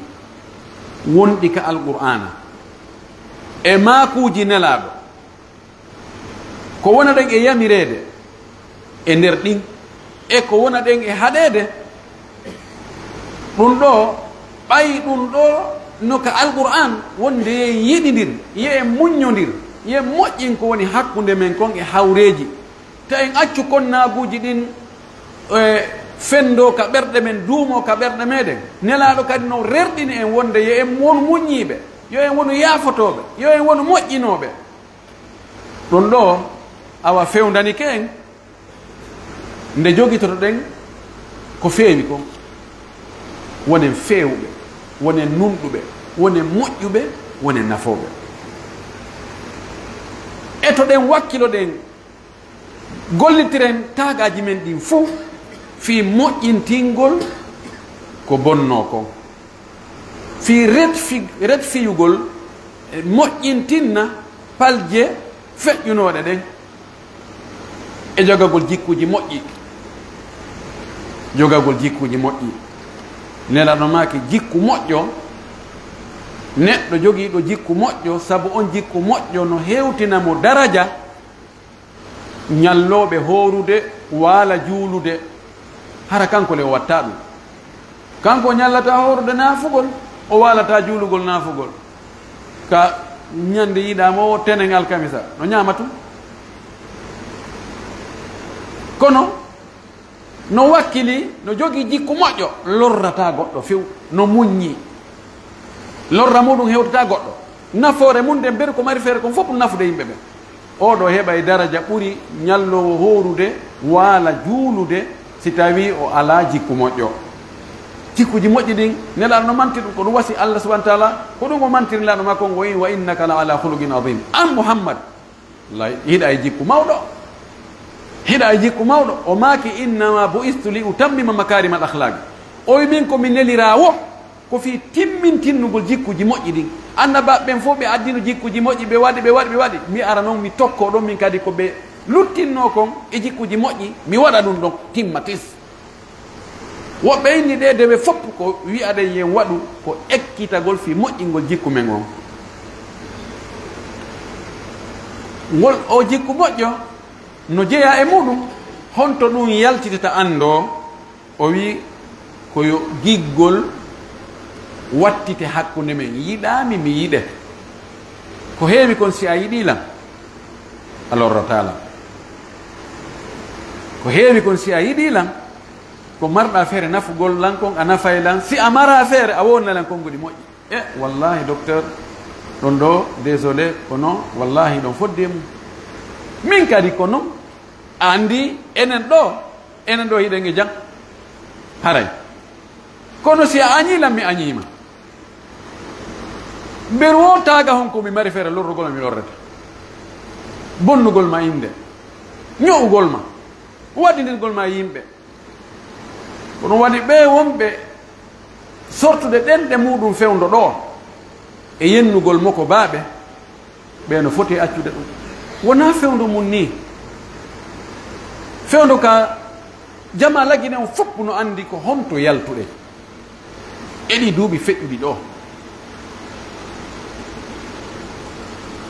wonɗi ka Alqur'aana e maakuuji Nelaaɗo, ko wona ɗen e yamireede e nder ɗin, e ko wona ɗen e haɗeede, ɗum ɗo, ɓay ɗum ɗo no ka Alqur'aan wonde, yo en yiɗindir, yo en muññondir, yo en moƴƴin ko woni hakkunde men kon e hawreeji. Ta en accu konnaaguuji ɗin, e, fenndoo ka ɓerɗe men, duumoo ka ɓerɗe meɗen. Nelaaɗo kadi no rerɗini en wonde yo en wonu muññiiɓe, yo en wonu yaafotooɓe, yo en wonu moƴƴinooɓe. Ɗum ɗo, awa fewndanike en nde jogitotoɗen ko feewi kon. Wonen feewɓe. wonen nunɗuɓe, wonen moƴƴuɓe, wonen nafooɓe. E to ɗen wakkiloɗen, gollitiren taagaaji men ɗin fuu fii moƴƴintingol ko bonnoo kon, fii retfi-, retfiyugol, e moƴƴintinna palje feƴƴunooɗe ɗen. E jogagol jikkuuji moƴƴi. Jogagol jikkuuji moƴƴi. Nelaaɗo maaki, jikku moƴƴo, neɗɗo jogiiɗo jikku moƴƴo, sabu on jikku moƴƴo no hewtina mo daraja, ñallooɓe hoorude, waala juulude, hara kanko le o watta ɗum. Kanko o ñallataa hoorude naafugol, o waalataa juulugol naafugol. Ka ñande yiɗaama o tenen alkamisa, no ñaama tun. Kono, no wakkili, no jogii jikku moƴƴo, lorrataa goɗɗo few, no muññi. Lorra muɗum hewtataa goɗɗo. Nafoore mum nden, mberu ko mari feere kon fof nafude yimɓe ɓen. Oɗo heɓay daraja ɓuri ñalloowo hoorude, waala juulude, si tawii o alaa jikku moƴƴo. Jikkuuji moƴƴi ɗin, Nelaaɗo no manti ɗum, ko ɗum wasi Allah subhanahu wa taala, ko ɗum o mantiri Nelaaɗo makko on, o wi'i, "Wa innaka la ala khuluqin azim." An Muhammad, lay, hiɗa e jikku mawɗo. Hiɗa e jikku mawɗo. O maaki, "Innama bu'istu li utammima makarimal akhlaqi." O wi'i, "Min ko mi neliraawo." Ko fii timmintinnugol jikkuuji moƴƴi ɗin. Annabaaɓe ɓen fof ɓe addino jikkuuji moƴƴi, ɓe waɗi, ɓe waɗi, ɓe waɗi. Mi ara non, mi tokko ɗon, min kadi ko ɓe luttinnoo kon e jikkuuji moƴƴi, mi waɗa ɗum ɗon, timma tis. Woɓɓe inni ɗee dewe fof ko wi'aɗen yen waɗu, ko ekkitagol fii moƴƴingol jikku men on. Ngol o jikku moƴƴo no jeyaa e muɗum, honto ɗum yaltitata anndoo? O wi'i, "Ko yo giggol wattite hakkunde men, yiɗaami mi yiɗe. Ko heewi kon si a yiɗii lan, a lorrataa lan. Ko heewi kon si a yiɗii lan, ko marɗaa feere nafugol lan kon, a nafay lan. Si a maraa feere, a wonna lan konguɗi moƴƴi." E, wallahi, docteur, ɗon ɗo, désolé, kono wallahi ɗon fodde mum. Min kadi ko non, a anndi, enen ɗo, enen ɗo hiɗen e jam. Haray. Kono si a añii lan, mi añiima. Mberu o taaga hon ko mi mari feere lorrugol ma, mi lorrata. Bonnugol ma innde. Ño'ugol ma. Waɗindirgol ma yimɓe. Ko ɗum waɗi ɓee wonɓe sortude ɗenɗe muɗum fewndo ɗo e yennugol mo ko baaɓe, ɓe no foti accude ɗum. Wonaa fewndo mum nii. Fewndo ka jamaa Lagine on fof no anndi ko honto yaltuɗen e ɗii duuɓi feƴƴuɗi ɗo.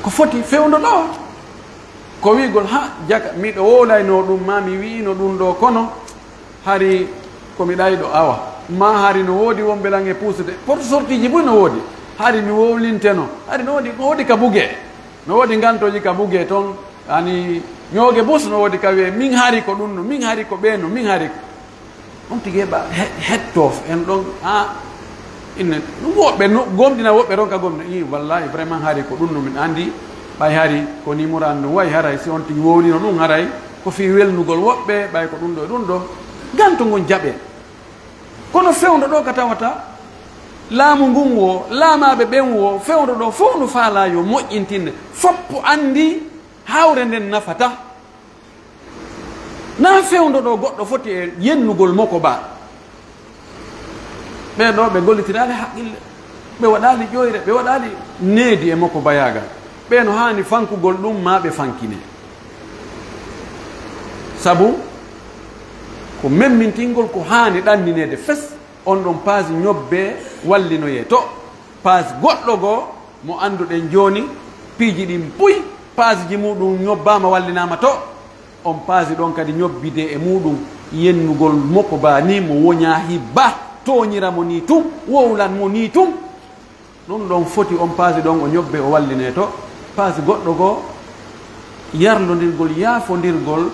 Ko foti fewndo ɗo, ko wi'gol, "Ha, jaka, miɗo wowlaynoo ɗum, maa mi wi'ino ɗum ɗo, kono hari ko mi ɗayɗo, awa. Maa hari no woodi wonɓe lan e puusude. Porte sortie ji buy no woodi. Hari mi wowlinteno. Hari no woodi, no woodi ka bugee. No woodi ngantooji ka bugee ton. Ani ñooge bus no woodi ka wi'e, min hari ko ɗum no, min hari ko ɓee no, min hari ko." On tigi heɓa he-, hettoo en ɗon. A, inne, ɗum woɓɓe no, gomɗina woɓɓe ɗon ka gomɗina. Ii, wallahi, vraiment, hari ko ɗum no min anndi. Ɓay hari ko ni muraan no wayi, haray si on tigi wowlino ɗum, haray ko fii welnugol woɓɓe, ɓay ko ɗum ɗo e ɗum ɗo. Ganto ngon jaɓe. Kono fewndo ɗo ka tawata laamu ngun wo, laamaaɓe ɓen wo, fewndo ɗo fof no faalaa yo moƴƴintinde. Foppo anndi hawre nden nafata. Na fewndo ɗo goɗɗo foti e yennugol mo ko ba. Ɓee ɗo ɓe gollitiraali haqqille, ɓe waɗaali ƴoyre, ɓe waɗaali needi e mo ko bayaagal. Ɓee no haani fankugol ɗum, maa ɓe fankine. Sabu ko memmintingol ko haani ɗannineede fes, on ɗon paasi ñobbee wallinoyee to. Paas goɗɗo goo mo annduɗen jooni, piiji ɗin buy, paasiji muuɗum ñobbaama, wallinaama to. On paasi ɗon kadi ñobbidee e muuɗum, yennugol mo ko baa nii, mo woñaa hibba, tooñira mo nii tun, wowlan mo nii tun. Ɗum ɗon foti on paasi ɗon o ñobbee, o wallinee to. Paasi goɗɗo goo, yarlondirgol, yaafondirgol,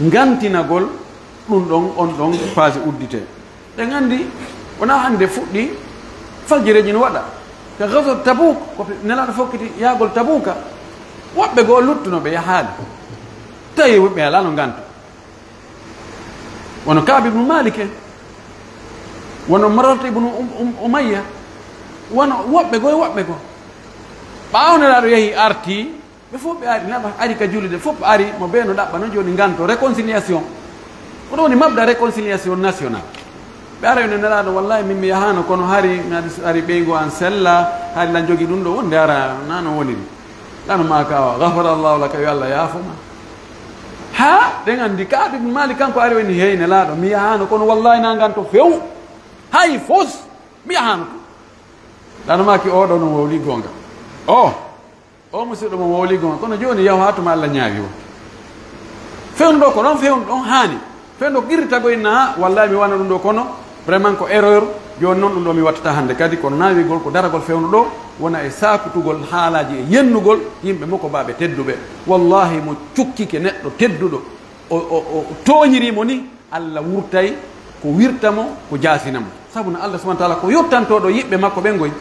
ngantinagol, ɗum ɗon, on ɗon paasi udditee. Ɗen anndi, wonaa hannde fuɗɗi, faljireeji no waɗa. Ka gazwat Tabuk, ko Nelaaɗo fokkiti yaagol Tabuka, woɓɓe goo luttuno, ɓe yahaali. Tawi woɓɓe alaa no nganto. Wano Ka'b ibnu Malik en, wano Mararata ibnu Um-, Um-, Umayya, Wano woɓɓe goo e woɓɓe goo. Ɓaawo Nelaaɗo yahi arti, ɓe fof ɓe ari, neɗɗo ari ka julde, fof ari, mo bee no ɗaɓɓa noon jooni nganto, réconciliation. Ko ɗum woni mabda réconciliation nationale. Ɓe ara yo ne Nelaaɗo, wallahi min mi yahaano, kono hari mi ari, ari ɓeyngu an sella, hari lan jogi ɗum ɗo, wonde ara, na no woniri. Ɗano ma ka, gafara Allahu laka, yo Allah yaafo ma. Ha, ɗen anndi Kaaɓ ibn Maalik kanko ari woni, hey Nelaaɗo, mi yahaano, kono wallahi na nganto few. Hay fos, mi yahaano to. Ɗano ma ki oɗo no wowli goonga. O, o musidɗo mo wowli goonga, kono jooni yahu haa tuma Allah ñaawi o. Fewndo ɗo ko ɗon fewndo ɗon haani. Fewndo ko qirritago inna, ha, wallahi mi wana ɗum ɗo, kono vraiment ko erreur. Jooni noon ɗum ɗo mi wattata hannde kadi, ko naawigol, ko daragol fewndo ɗo, wona e saakutugol haalaaji e yennugol yimɓe mo ko baaɓe tedduɓe. Wallahi mo cukkike neɗɗo tedduɗo, o, o, o tooñiri mo ni, Allah wurtay ko wirta mo, ko jaasina mo. Sabu no Allah subhanahu wa ta'ala ko yottantooɗo yiɓɓe makko ɓen goy.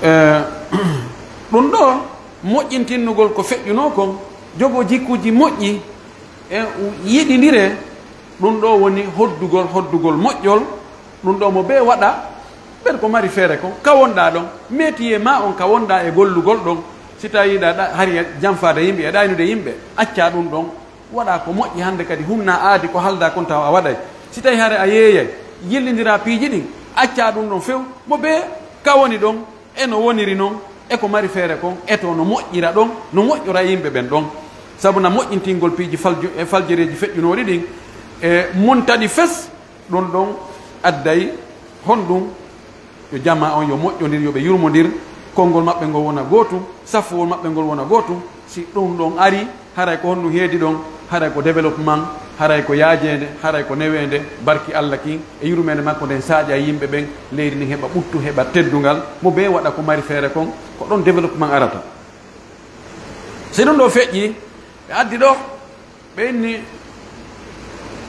Eh, ɗum ɗo moƴƴintinnugol ko feƴƴunoo kon, jogoo jikkuuji moƴƴi, e yiɗindire, ɗum ɗo woni hoddugol, hoddugol moƴƴol, ɗum ɗo mo bee waɗa, ɓen ko mari feere kon, ka wonɗaa ɗon, métier ma on ka wonɗaa e gollugol ɗon, si tawii ɗa, ɗa, hari janfaade yimɓe e ɗaynude yimɓe, accaa ɗum ɗon, waɗaa ko moƴƴi hannde kadi, hunnaa aadi ko haaldaa kon tawa a waɗay. Si tawii hare a yeeyay, yillindiraa piiji ɗin, accaa ɗum ɗon few, mo bee ka woni ɗon, e no woniri non, e ko mari feere kon, e to no moƴƴira ɗon, no moƴƴora yimɓe ɓen ɗon. Sabu na moƴƴintingol piiji falju-, e faljereeji feƴƴunooɗi ɗin, e montaɗi fes, ɗum ɗon adday honɗum? Yo jamaa on yo moƴƴondir, yo ɓe yurmondir, konngol maɓɓe ngol wona gootum, safowol maɓɓe ngol wona gootum. Si ɗum ɗon ari, haray ko honɗum heedi ɗon? Haray ko développement, haray ko yaajeende, haray ko neweende, barki Allah kin e yurmeende makko nden saaƴa yimɓe ɓen, leydi ndin heɓa ɓuttu, heɓa teddungal, mo bee waɗa ko mari feere kon, ko ɗon développement arata. Si ɗum ɗo feƴƴi, ɓe addi ɗo, ɓe inni,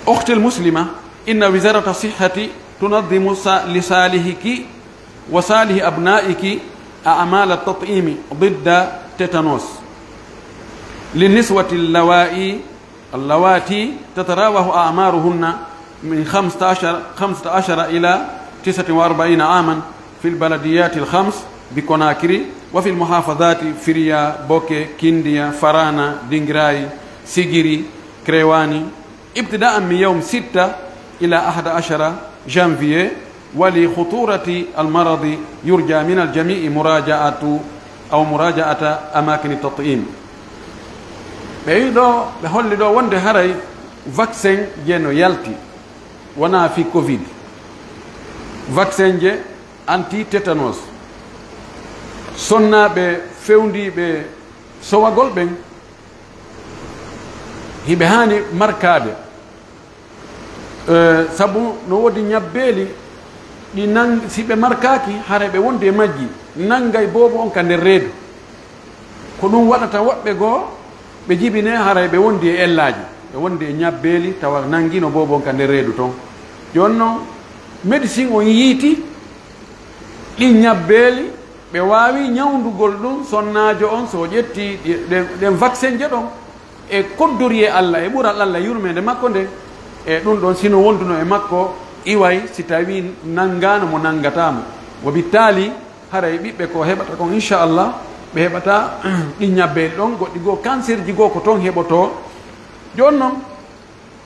أختي المسلمة، إن وزارة الصحة تنظم ص-، لصالحك وصالح أبنائك أعمال التطعيم ضد تيتانوس للنسوة اللوائي، اللواتي تتراوح أعمارهن من خمسة عشر، خمسة عشر إلى تسعة وأربعين عاما في البلديات الخمس بكوناكري وفي المحافظات فريا، بوكي، كينديا، فرانا، دينغراي، سيغيري، كريواني، ابتداء من يوم ستة إلى أحد عشر جانفيي. ولخطورة المرض يرجى من الجميع مراجعة أو مراجعة أماكن التطعيم. Ɓe wi ɗo, ɓe holli ɗo wonde haray vaccin je no yalti, wona fi covid. Vaccin je anti-tétanos. Sonnaaɓe fewndiiɓe sowagol ɓen, hiɓe haani markaade. Eh, sabu no woodi ñabbeeli ɗi nang-, si ɓe markaaki, hara ɓe wondi e majji, nanngay boobo on ka nder reedu. Ko ɗum waɗata woɓɓe goo, ɓe jibine, haray ɓe wondi e ellaaji, ɓe wondi e ñabbeeli, tawa nanngino boobo on ka nder reedu ton. Jooni non, médecin on yiiti ɗin ñabbeeli, ɓe waawi ñawndugol ɗum sonnaajo on, so o ƴetti ɗi-, ɗen, ɗen vaccin je ɗon, e koddoriyee Allah, e ɓural Allah, yurmeende makko nden, e ɗum ɗon, sino wonduno e makko, iway si tawii nanngaano mo nanngataa mo. Wo bittaali, haray ɓiɓɓe ko heɓata kon, inchallah, ɓe heɓata ɗi ñabbeeli ɗon, goɗɗi goo, cancer ji goo ko ton heɓotoo. Jooni non,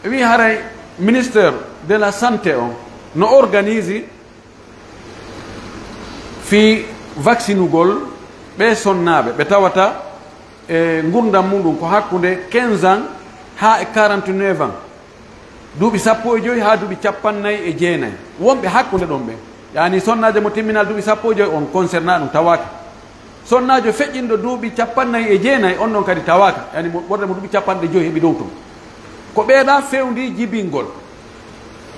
wi haray ministère de la santé on no organise fii vaccinugol ɓee sonnaaɓe ɓe tawata e ngurndan muɗum ko hakkunde quinze ans haa e quarante-neuf ans, duuɓi sappo e joy haa duuɓi cappannayi e jeenayi, wonɓe hakkunde ɗon ɓen. Yaani sonnaajo mo timminaa duuɓi sappo e joy on concernaa ɗum tawaaka. Sonnaajo feƴƴinɗo duuɓi cappannayi e jeenayi, on ɗon kadi tawaaka, yaani mo, ɓurde mo duuɓi capanɗe joy heɓi dow ton. Ko ɓeeɗa fewndi jibingol.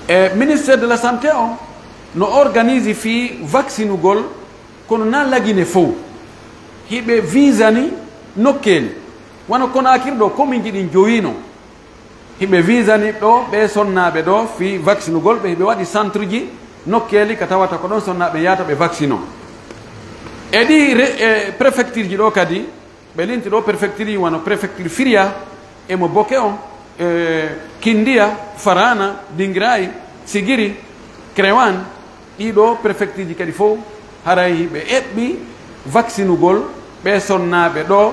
E ministère de la santé on no organise fii vaccinugol, kono na Lagine fow. Hiɓe visani nokkeeli. Wano Konaakiri ɗo, kominji ɗin jowi non. Hiɓe visani ɗo ɓee sonnaaɓe ɗo fii vaccinugol ɓe, hiɓe waɗi centre ji nokkeeli ka tawata ko ɗon sonnaaɓe yahata ɓe vaccino. E ɗi re-, e préfecture ji ɗo kadi, ɓe linti ɗo préfecture ji wano préfecture Firia, e mo Boke on, e Kindiya, Farana, Dingirayi, Sigiri, Krewan, Ɗiɗo prefectureji kadi fof, haray ɓe eɓɓi vaccinugol ɓe sonnaaɓe ɗo,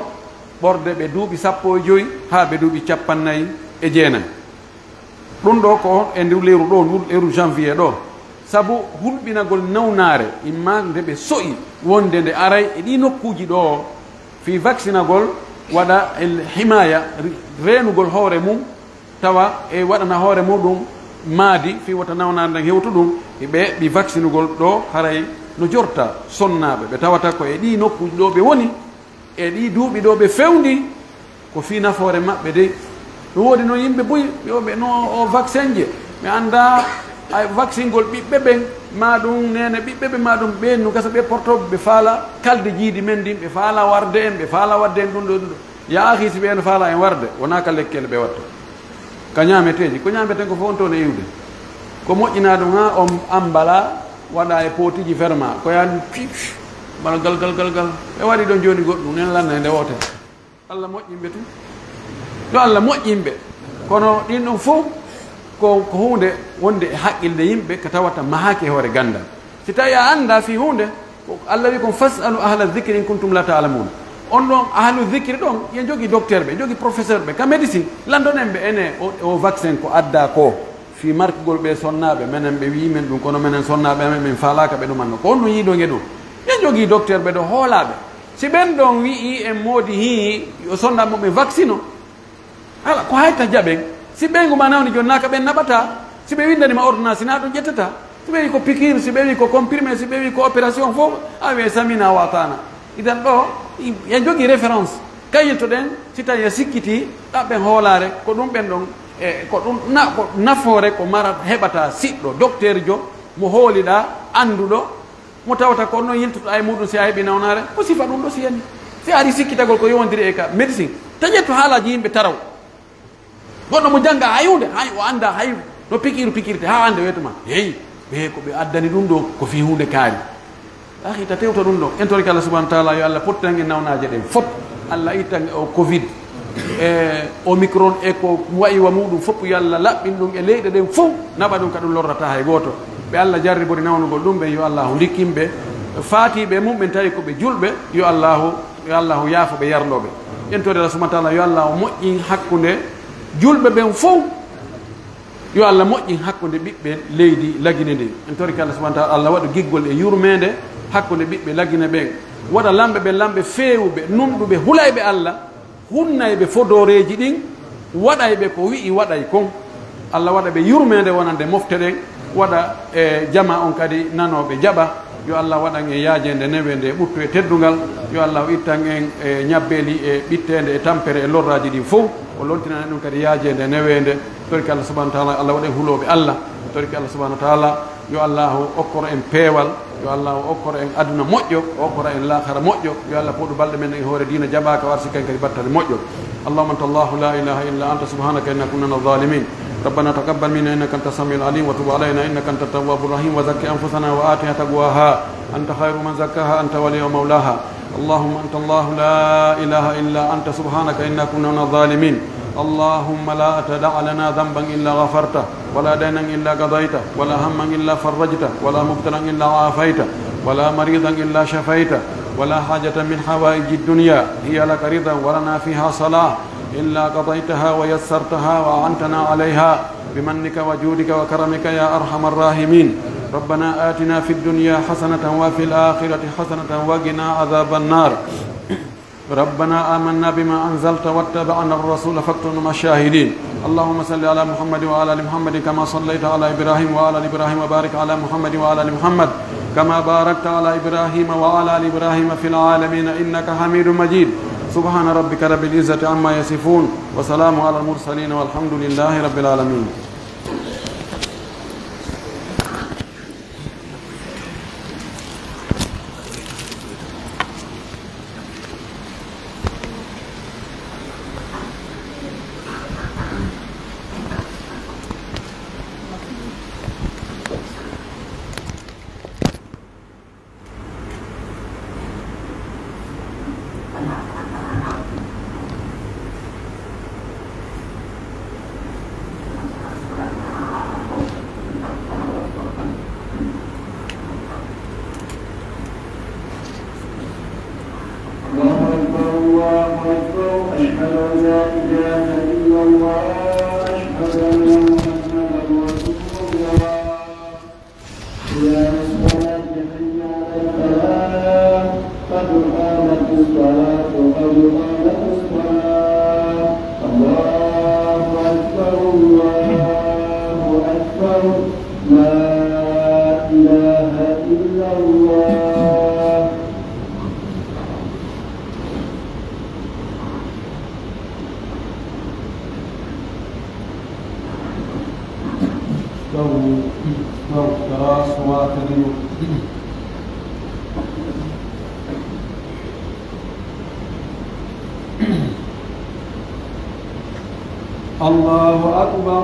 ɓorde ɓe duuɓi sappo e joy haa ɓe duuɓi cappannayi e jeenayi. Ɗum ɗo ko e ndu lewru ɗo, ndu lewru janvier ɗo. Sabu hulɓinagol nawnaare, imma nde ɓe so'i wonde nde aray e ɗi nokkuuji ɗo, fii vaccinagol waɗa el himaya, reenugol hoore mum, tawa e waɗana hoore muɗum maadi fii wota nawnaare nden hewtu ɗum, e ɓe eɓɓi vaccinugol ɗo haray no jorta sonnaaɓe ɓe tawata ko e ɗi nokkuuji ɗo ɓe woni, e ɗi duuɓi ɗo ɓe fewndi, ko fii nafoore maɓɓe dey. No woodi noon yimɓe buy, yo ɓe no o vaccin je, ɓe annda ay vaccingol ɓiɓɓe ɓen, ma ɗum neene ɓiɓɓe ɓe, ma ɗum ɓeen no gasa ɓe portooɓe, ɓe faala kalde jiidi men ndin, ɓe faala warde en, ɓe faala wadde en ɗum ɗo, ɗum ɗo. Ya akhi, si ɓeen faala en warde, wonaa ka lekkele ɓe watta. Ka ñaameteeji, ko ñaameten ko fof on toon e iwde. Ko moƴƴinaa ɗum haa on ambala, waɗa e pootiji ferma, ko yaani pip, mbala gal, gal, gal, gal. Ɓe waɗi ɗon jooni goɗɗum, nen lanna e nde woote. Allah moƴƴin ɓe tun. Yo Allah moƴƴin ɓe. Kono ɗin ɗon fof ko, ko huunde wonde e haqqilde yimɓe ka tawata mahaaki e hoore ganndal. Si tawi a annda fii huunde, ko Allah wi kon, "Fas'alu ahla dhikri in kuntum la ta'lamun." On ɗon ahlu dhikri ɗon, yen jogi docteur ɓe, jogi professeur ɓe, ka médecine, landonen ɓe ene o, o vaccin ko adda ko, fii markugol ɓe sonnaaɓe, menen ɓe wi'i men ɗum, kono menen sonnaaɓe amen, men faalaaka ɓe ɗumanno. Ko on ɗum yiidoge ɗum. Yen jogi docteur ɓe ɗo hoolaaɓe. Si ɓen ɗon wi'i en moodi hii, yo sonnaaɓe muɓɓen vaccino, Ala ko hayta jaɓen. Si ɓeyngu ma nawni jooni, naa ka ɓen naɓata. Si ɓe winndani ma ordonnance, naa ɗum ƴettata. Si ɓe wi ko piqûre, si ɓe wi ko comprimé, si ɓe wi ko opération fof, a wi'e samina wa atana. Idan ɗo, i-, en jogii référence. Kayiltoɗen, si tawi a sikkiti, ɗaɓɓen hoolaare, ko ɗum ɓen ɗon, e, ko ɗum na-, ko nafoore ko mara heɓata siɗɗo, docteur jo, mo hooliɗaa, annduɗo, mo tawata ko on noon yiltoto e muɗum si a heɓi nawnaare, o sifa ɗum ɗo si yani. Si a ari sikkitagol ko yowondiri e ka médecine, ta ƴettu haalaaji yimɓe taraw. Goɗɗo mo jannga hay huunde, hay o annda hay no pikiiru pikirte, haa hannde wiyata ma, "Hey, ɓe ko ɓe addani ɗum ɗo ko fii huunde kaari." Akhi, ta tewta ɗum ɗo. En torike Allah subhanahu wa taala, yo Allah pottitan en nawnaaje ɗen fof. Allah ittan o covid, e Omicron e ko wayi wa muɗum fof, yo Allah laɓɓin ɗum e leyɗe ɗen fof, naɓa ɗum ka ɗum lorrata hay gooto. Ɓe Allah jarribori nawnugol ɗum ɓen, yo Allahu ndikkin ɓe. Faatiiɓe e mum ɓen tawi ko ɓe julɓe, yo Allahu, yo Allahu yaafo ɓe yarloo ɓe. En tori Allah subhanahu wa taala, yo Allahu moƴƴin hakkunde julɓe ɓen fof. Yo Allah moƴƴin hakkunde ɓiɓɓe leydi Lagine ndin. En torike Allah subhanahu wa taala, Allah waɗu giggol e yurmeende hakkunde ɓiɓɓe Lagine ɓen. Waɗa lamɓe ɓen lamɓe feewuɓe, nunɗuɓe, hulayɓe Allah, hunnayɓe fodooreeji ɗin, waɗayɓe ko wi'i waɗay kon. Allah waɗa ɓe yurmeende wonande mofte ɗen, waɗa e jama on kadi nanooɓe jaɓa. Yo Allah waɗan en yaajeende neweende e ɓuttu e teddungal. Yo Allah ittan en e ñabbeeli e ɓitteende e tampere e lorraaji ɗin fof. O lontinan en ɗum kadi yaajeende neweende. Torike Allah subhanahu wa taala, Allah waɗa en hulooɓe Allah. Torike Allah subhanahu wa taala, yo Allahu okkoro en peewal. Yo Allahu okkoro en aduna moƴƴo, o okkora en laakara moƴƴo. Yo Allah fooɗu balɗe men e hoore diina jaɓaaka, o arsika en kadi battane moƴƴo. اللهم أنت الله لا إله إلا أنت سبحانك إنا كنا من الظالمين. ربنا تقبل منا إنك أنت السميع العليم وتب علينا إنك أنت التواب الرحيم وزكي أنفسنا وآتها تقواها أنت خير من زكاها أنت وليها ومولاها. اللهم أنت الله لا إله إلا أنت سبحانك إنا كنا من الظالمين. اللهم لا تدع لنا ذنبا إلا غفرته ولا دينا إلا قضيته ولا هما إلا فرجته ولا مبتلا إلا عافيته ولا مريضا إلا شفيته ولا حاجة من حوائج الدنيا هي لك رضا ولنا فيها صلاح إلا قضيتها ويسرتها وأعنتنا عليها بمنك وجودك وكرمك يا أرحم الراحمين. ربنا آتنا في الدنيا حسنة وفي الآخرة حسنة وقنا عذاب النار. ربنا آمنا بما أنزلت واتبعنا الرسول فاكتبنا مع الشاهدين. اللهم صل على محمد وعلى آل محمد كما صليت على إبراهيم وعلى آل إبراهيم وبارك على محمد وعلى آل محمد كما باركت على إبراهيم وعلى آل إبراهيم في العالمين إنك حميد مجيد. سبحان ربك رب العزة عما يصفون وسلام على المرسلين والحمد لله رب العالمين. الله أكبر.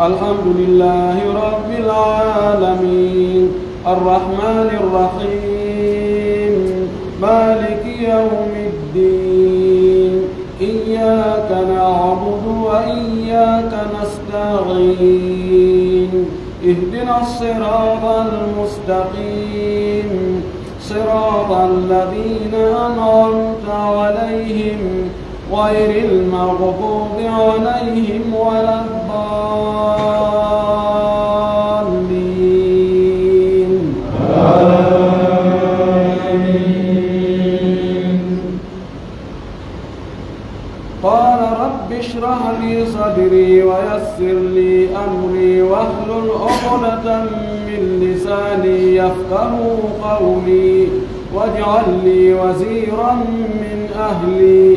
الحمد لله رب العالمين. الرحمن الرحيم. مالك يوم الدين. إياك نعبد وإياك نستعين. اهدنا الصراط المستقيم. صراط الذين أنعمت عليهم غير المغضوب عليهم ولا الضالين. آمين. قال رب اشرح لي صدري ويسر لي أمري واحلل عقدة من لساني يفقهوا قولي واجعل لي وزيرا من أهلي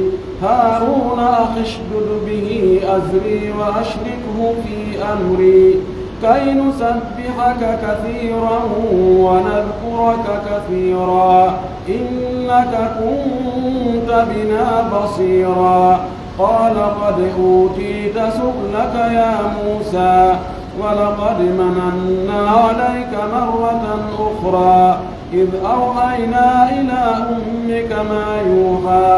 هارون أخي اشدد به أزري وأشركه في أمري كي نسبحك كثيرا ونذكرك كثيرا إنك كنت بنا بصيرا. قال قد أوتيت سؤلك يا موسى ولقد مننا عليك مرة أخرى إذ أوحينا إلى أمك ما يوحى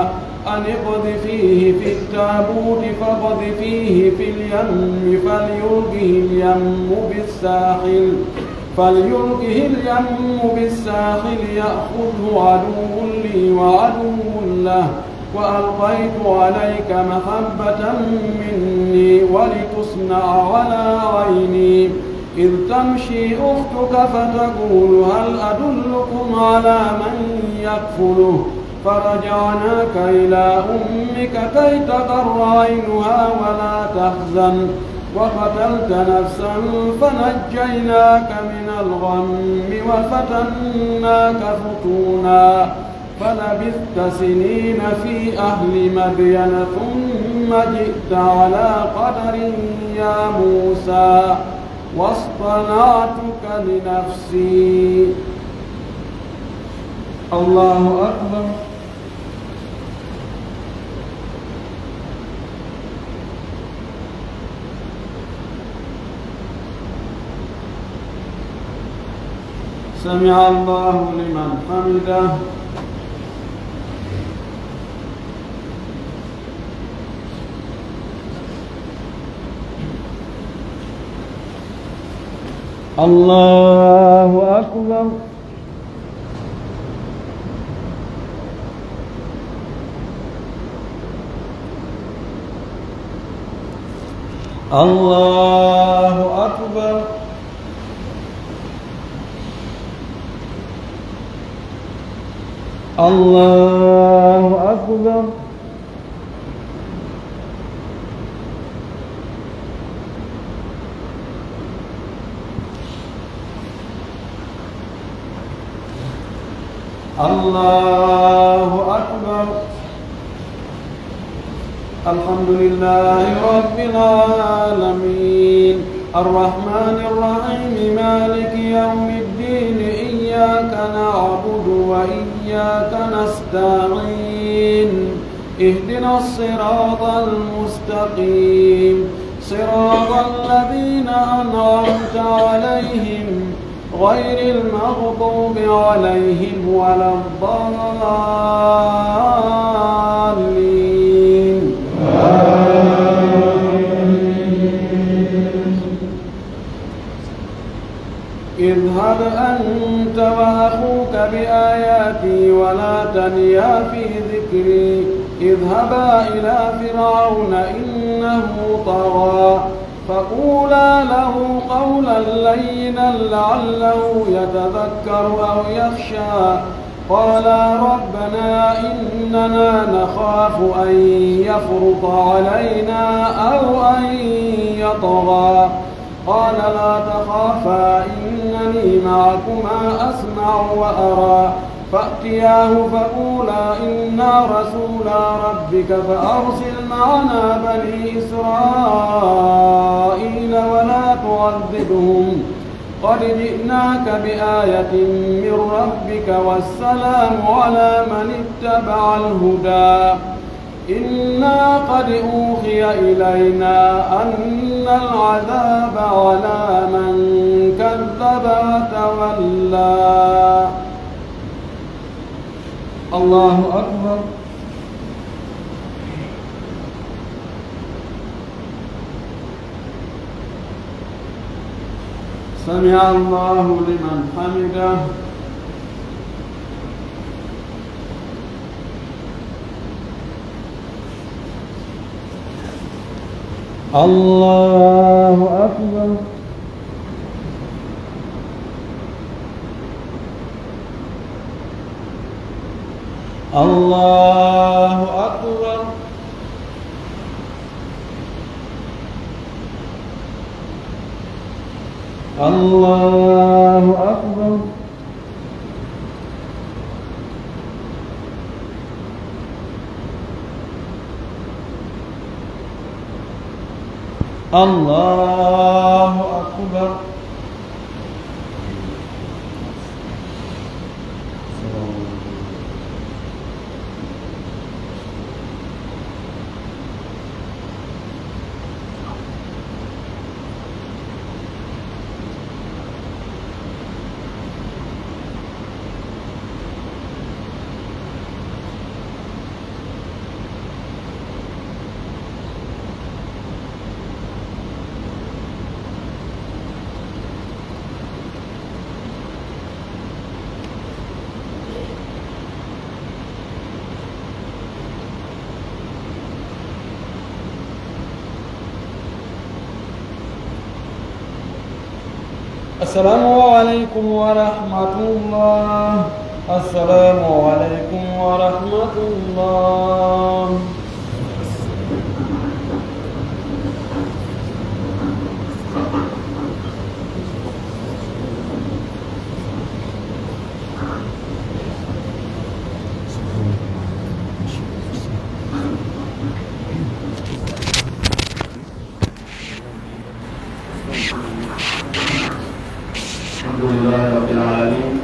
أن اقذفيه في التابوت فاقذفيه في اليم فليلقه اليم بالساحل فليلقه اليم بالساحل يأخذه عدو لي وعدو له وألقيت عليك محبة مني ولتصنع على عيني إذ تمشي أختك فتقول هل أدلكم على من يكفله فرجعناك إلى أمك كي تقر عينها ولا تحزن وقتلت نفسا فنجيناك من الغم وفتناك فتونا فلبثت سنين في أهل مدين ثم جئت على قدر يا موسى واصطنعتك لنفسي. الله أكبر. سمع الله لمن حمده. الله أكبر. الله أكبر. الله أكبر. الله أكبر. الحمد لله رب العالمين. الرحمن الرحيم. مالك يوم الدين. إياك نعبد وإياك نستعين. اهدنا الصراط المستقيم. صراط الذين أنعمت عليهم غير المغضوب عليهم ولا الضالين. آمين. اذهب أنت وأخوك بآياتي ولا تنيا في ذكري. اذهبا إلى فرعون إنه طغى. فقولا له قولا لينا لعله يتذكر أو يخشى. قالا ربنا إننا نخاف أن يفرط علينا أو أن يطغى. قال لا تخافا إنني معكما أسمع وأرى. فأتياه فقولا إنا رسولا ربك فأرسل معنا بني إسرائيل ولا تعذبهم قد جئناك بآية من ربك والسلام على من اتبع الهدى. إنا قد أوحي إلينا أن العذاب على من كذب وتولى. الله أكبر. سمع الله لمن حمده. الله أكبر. الله أكبر. الله أكبر. الله أكبر. السلام عليكم ورحمة الله. السلام عليكم ورحمة الله. الحمد لله رب العالمين،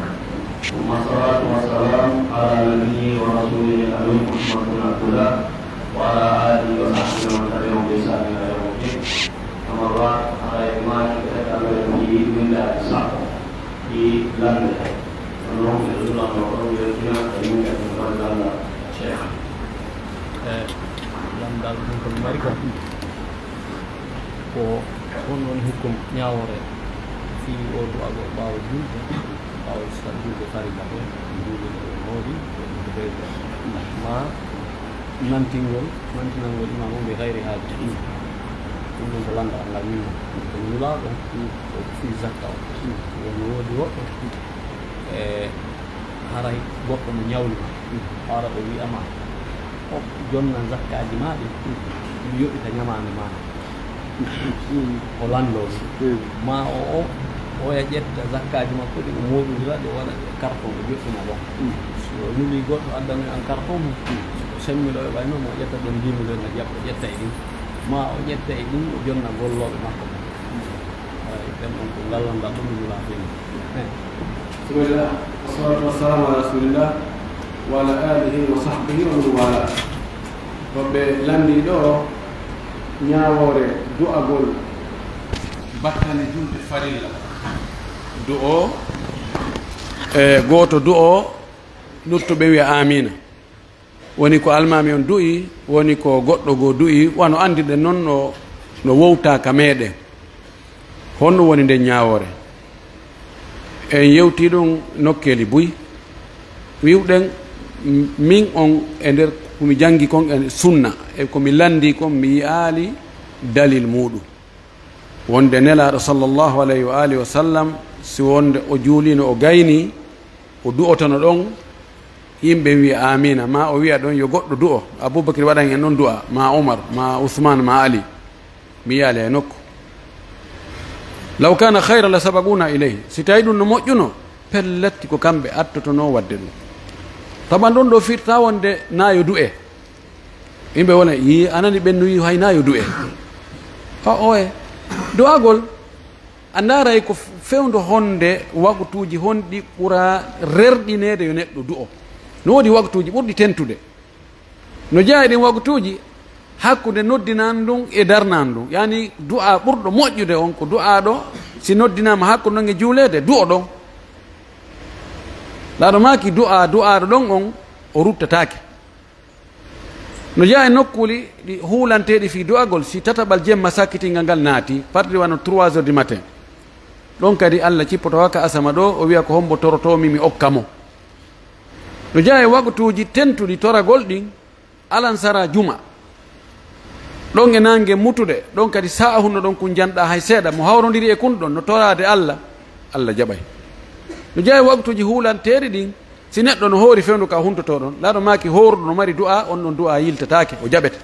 ثم الصلاة والسلام على نبيه ورسوله الأمين محمد بن عبد الله وعلى آله وصحبه ومن تبعهم بإحسان إلى يوم الدين. أما بعد، على إجماع الشركة التي من دار الصحة في لندن. Kono noon, ɓe ɗum ɗon ɗo, ɗum yettina, e yimɓe ɗum ɗon lannda Cheikh. E lanndal ɗum ko mi mari ko, ko honɗum woni hukum ñaawoore fii oo du'agol ɓaawo julde, ɓaawo sa-, julde farilla ɗo, julde ɗo hoori, ko julde ɓeydo. Ma nantingol, nantinangol imaam on ɓe hayri haaja. Ɗum ɗon ko lanndal ngal min, ko nulaaɗo, ko fii zakka o. Woni woodi woɓɓe, e haray goɗɗo no ñawli ma, hara o wi'a ma, o jonna zakkaaji maa ɗin, mi yoɓita ñamaande maa. O lanndoo ɗum. Ma o, o, oya ƴetta zakkaaji makko ɗin, o mooɓindira ɗi, o waɗa ɗi e carton, o joɗɗina ɗon. So o nuli goɗɗo addanoy an carton mum, o semmi ɗo e ɓay noon, o ƴetta ɗon dix mille, o jaɓa, o ƴetta e ɗin. Ma o ƴetta e ɗin, o jonna gollooɓe makko ɓen. Ay, ɓen on ko ngal lanndal ɗum mi wula fini. Eh. بسم الله، والصلاة والسلام على رسول الله وعلى آله وصحبه ومن والاه. Ko ɓe lanndii ɗo ñaawoore du'agol battane julde farilla. Du'o, e gooto du'o, luttuɓe wi'a aamiina. Woni ko almaami on du'i, woni ko goɗɗo goo du'i, wano anndirɗen non no, no wowtaa ka meeɗen. Honno woni nden ñaawoore? En yewtii ɗum nokkeeli buy. Wi'uɗen, m-, min on e nder ko mi janngi kon e sunna, e ko mi lanndii kon, mi yi'aali dalil muuɗum. Wonde Nelaaɗo sallallahu alayhi wa alihi wa sallam, si wonde o juuliino, o gaynii, o du'otono ɗon, yimɓe wi'a, "Aamiina," maa o wi'a ɗon, "Yo goɗɗo du'o, Abubakar waɗan en ɗon du'a, maa Umar, maa Usmaan, maa Ali." Mi yi'aali e nokku. "Law kaana khayran la sabaquuna ilayhi." Si tawi ɗum no moƴƴuno, pellet ko kamɓe attotonoo waɗde ɗum. Saban ɗum ɗo firta wonde na yo du'e. Yimɓe wona yi anani ɓennu yi hay na yo du'e. O oye. Du'agol a ndaaray ko fewndo honde waktuuji honɗi ɓura rerɗineede yo neɗɗo du'o. No woodi waktuuji ɓurɗi tentude. No jeyaa e ɗin waktuuji hakkunde noddinan ndun e darnan ndun. Yani du'a ɓurɗo moƴƴude on ko du'a ɗo si noddinaama hakkunde on e juuleede du'o ɗon. Laaɗo maaki du'a du'aaɗo ɗon on o ruttataake. No jeyaa e nokkuuli ɗi huulanteeɗi fii du'agol, si tataɓal jemma sakkitingal ngal naati, partir wano trois heures du matin. Ɗon kadi Alla cippoto ka asama ɗo, o wi'a ko hombo torotoo mi, mi okka mo. No jeyaa e waktuuji tentuɗi toragol ɗin, alansara juma. Ɗon e nange mutude, ɗon kadi sa'a hunno ɗon kun janɗa hay seeɗa, mo hawrondiri e kun ɗon no toraade Alla, Alla jaɓay. No jeyaa e waktuuji huulanteeɗi ɗin, si neɗɗo no hoori fewndo ka huntotoo ɗon, laaɗo maaki hoorɗo no mari du'a, on ɗon du'a yiltataake, o jaɓete.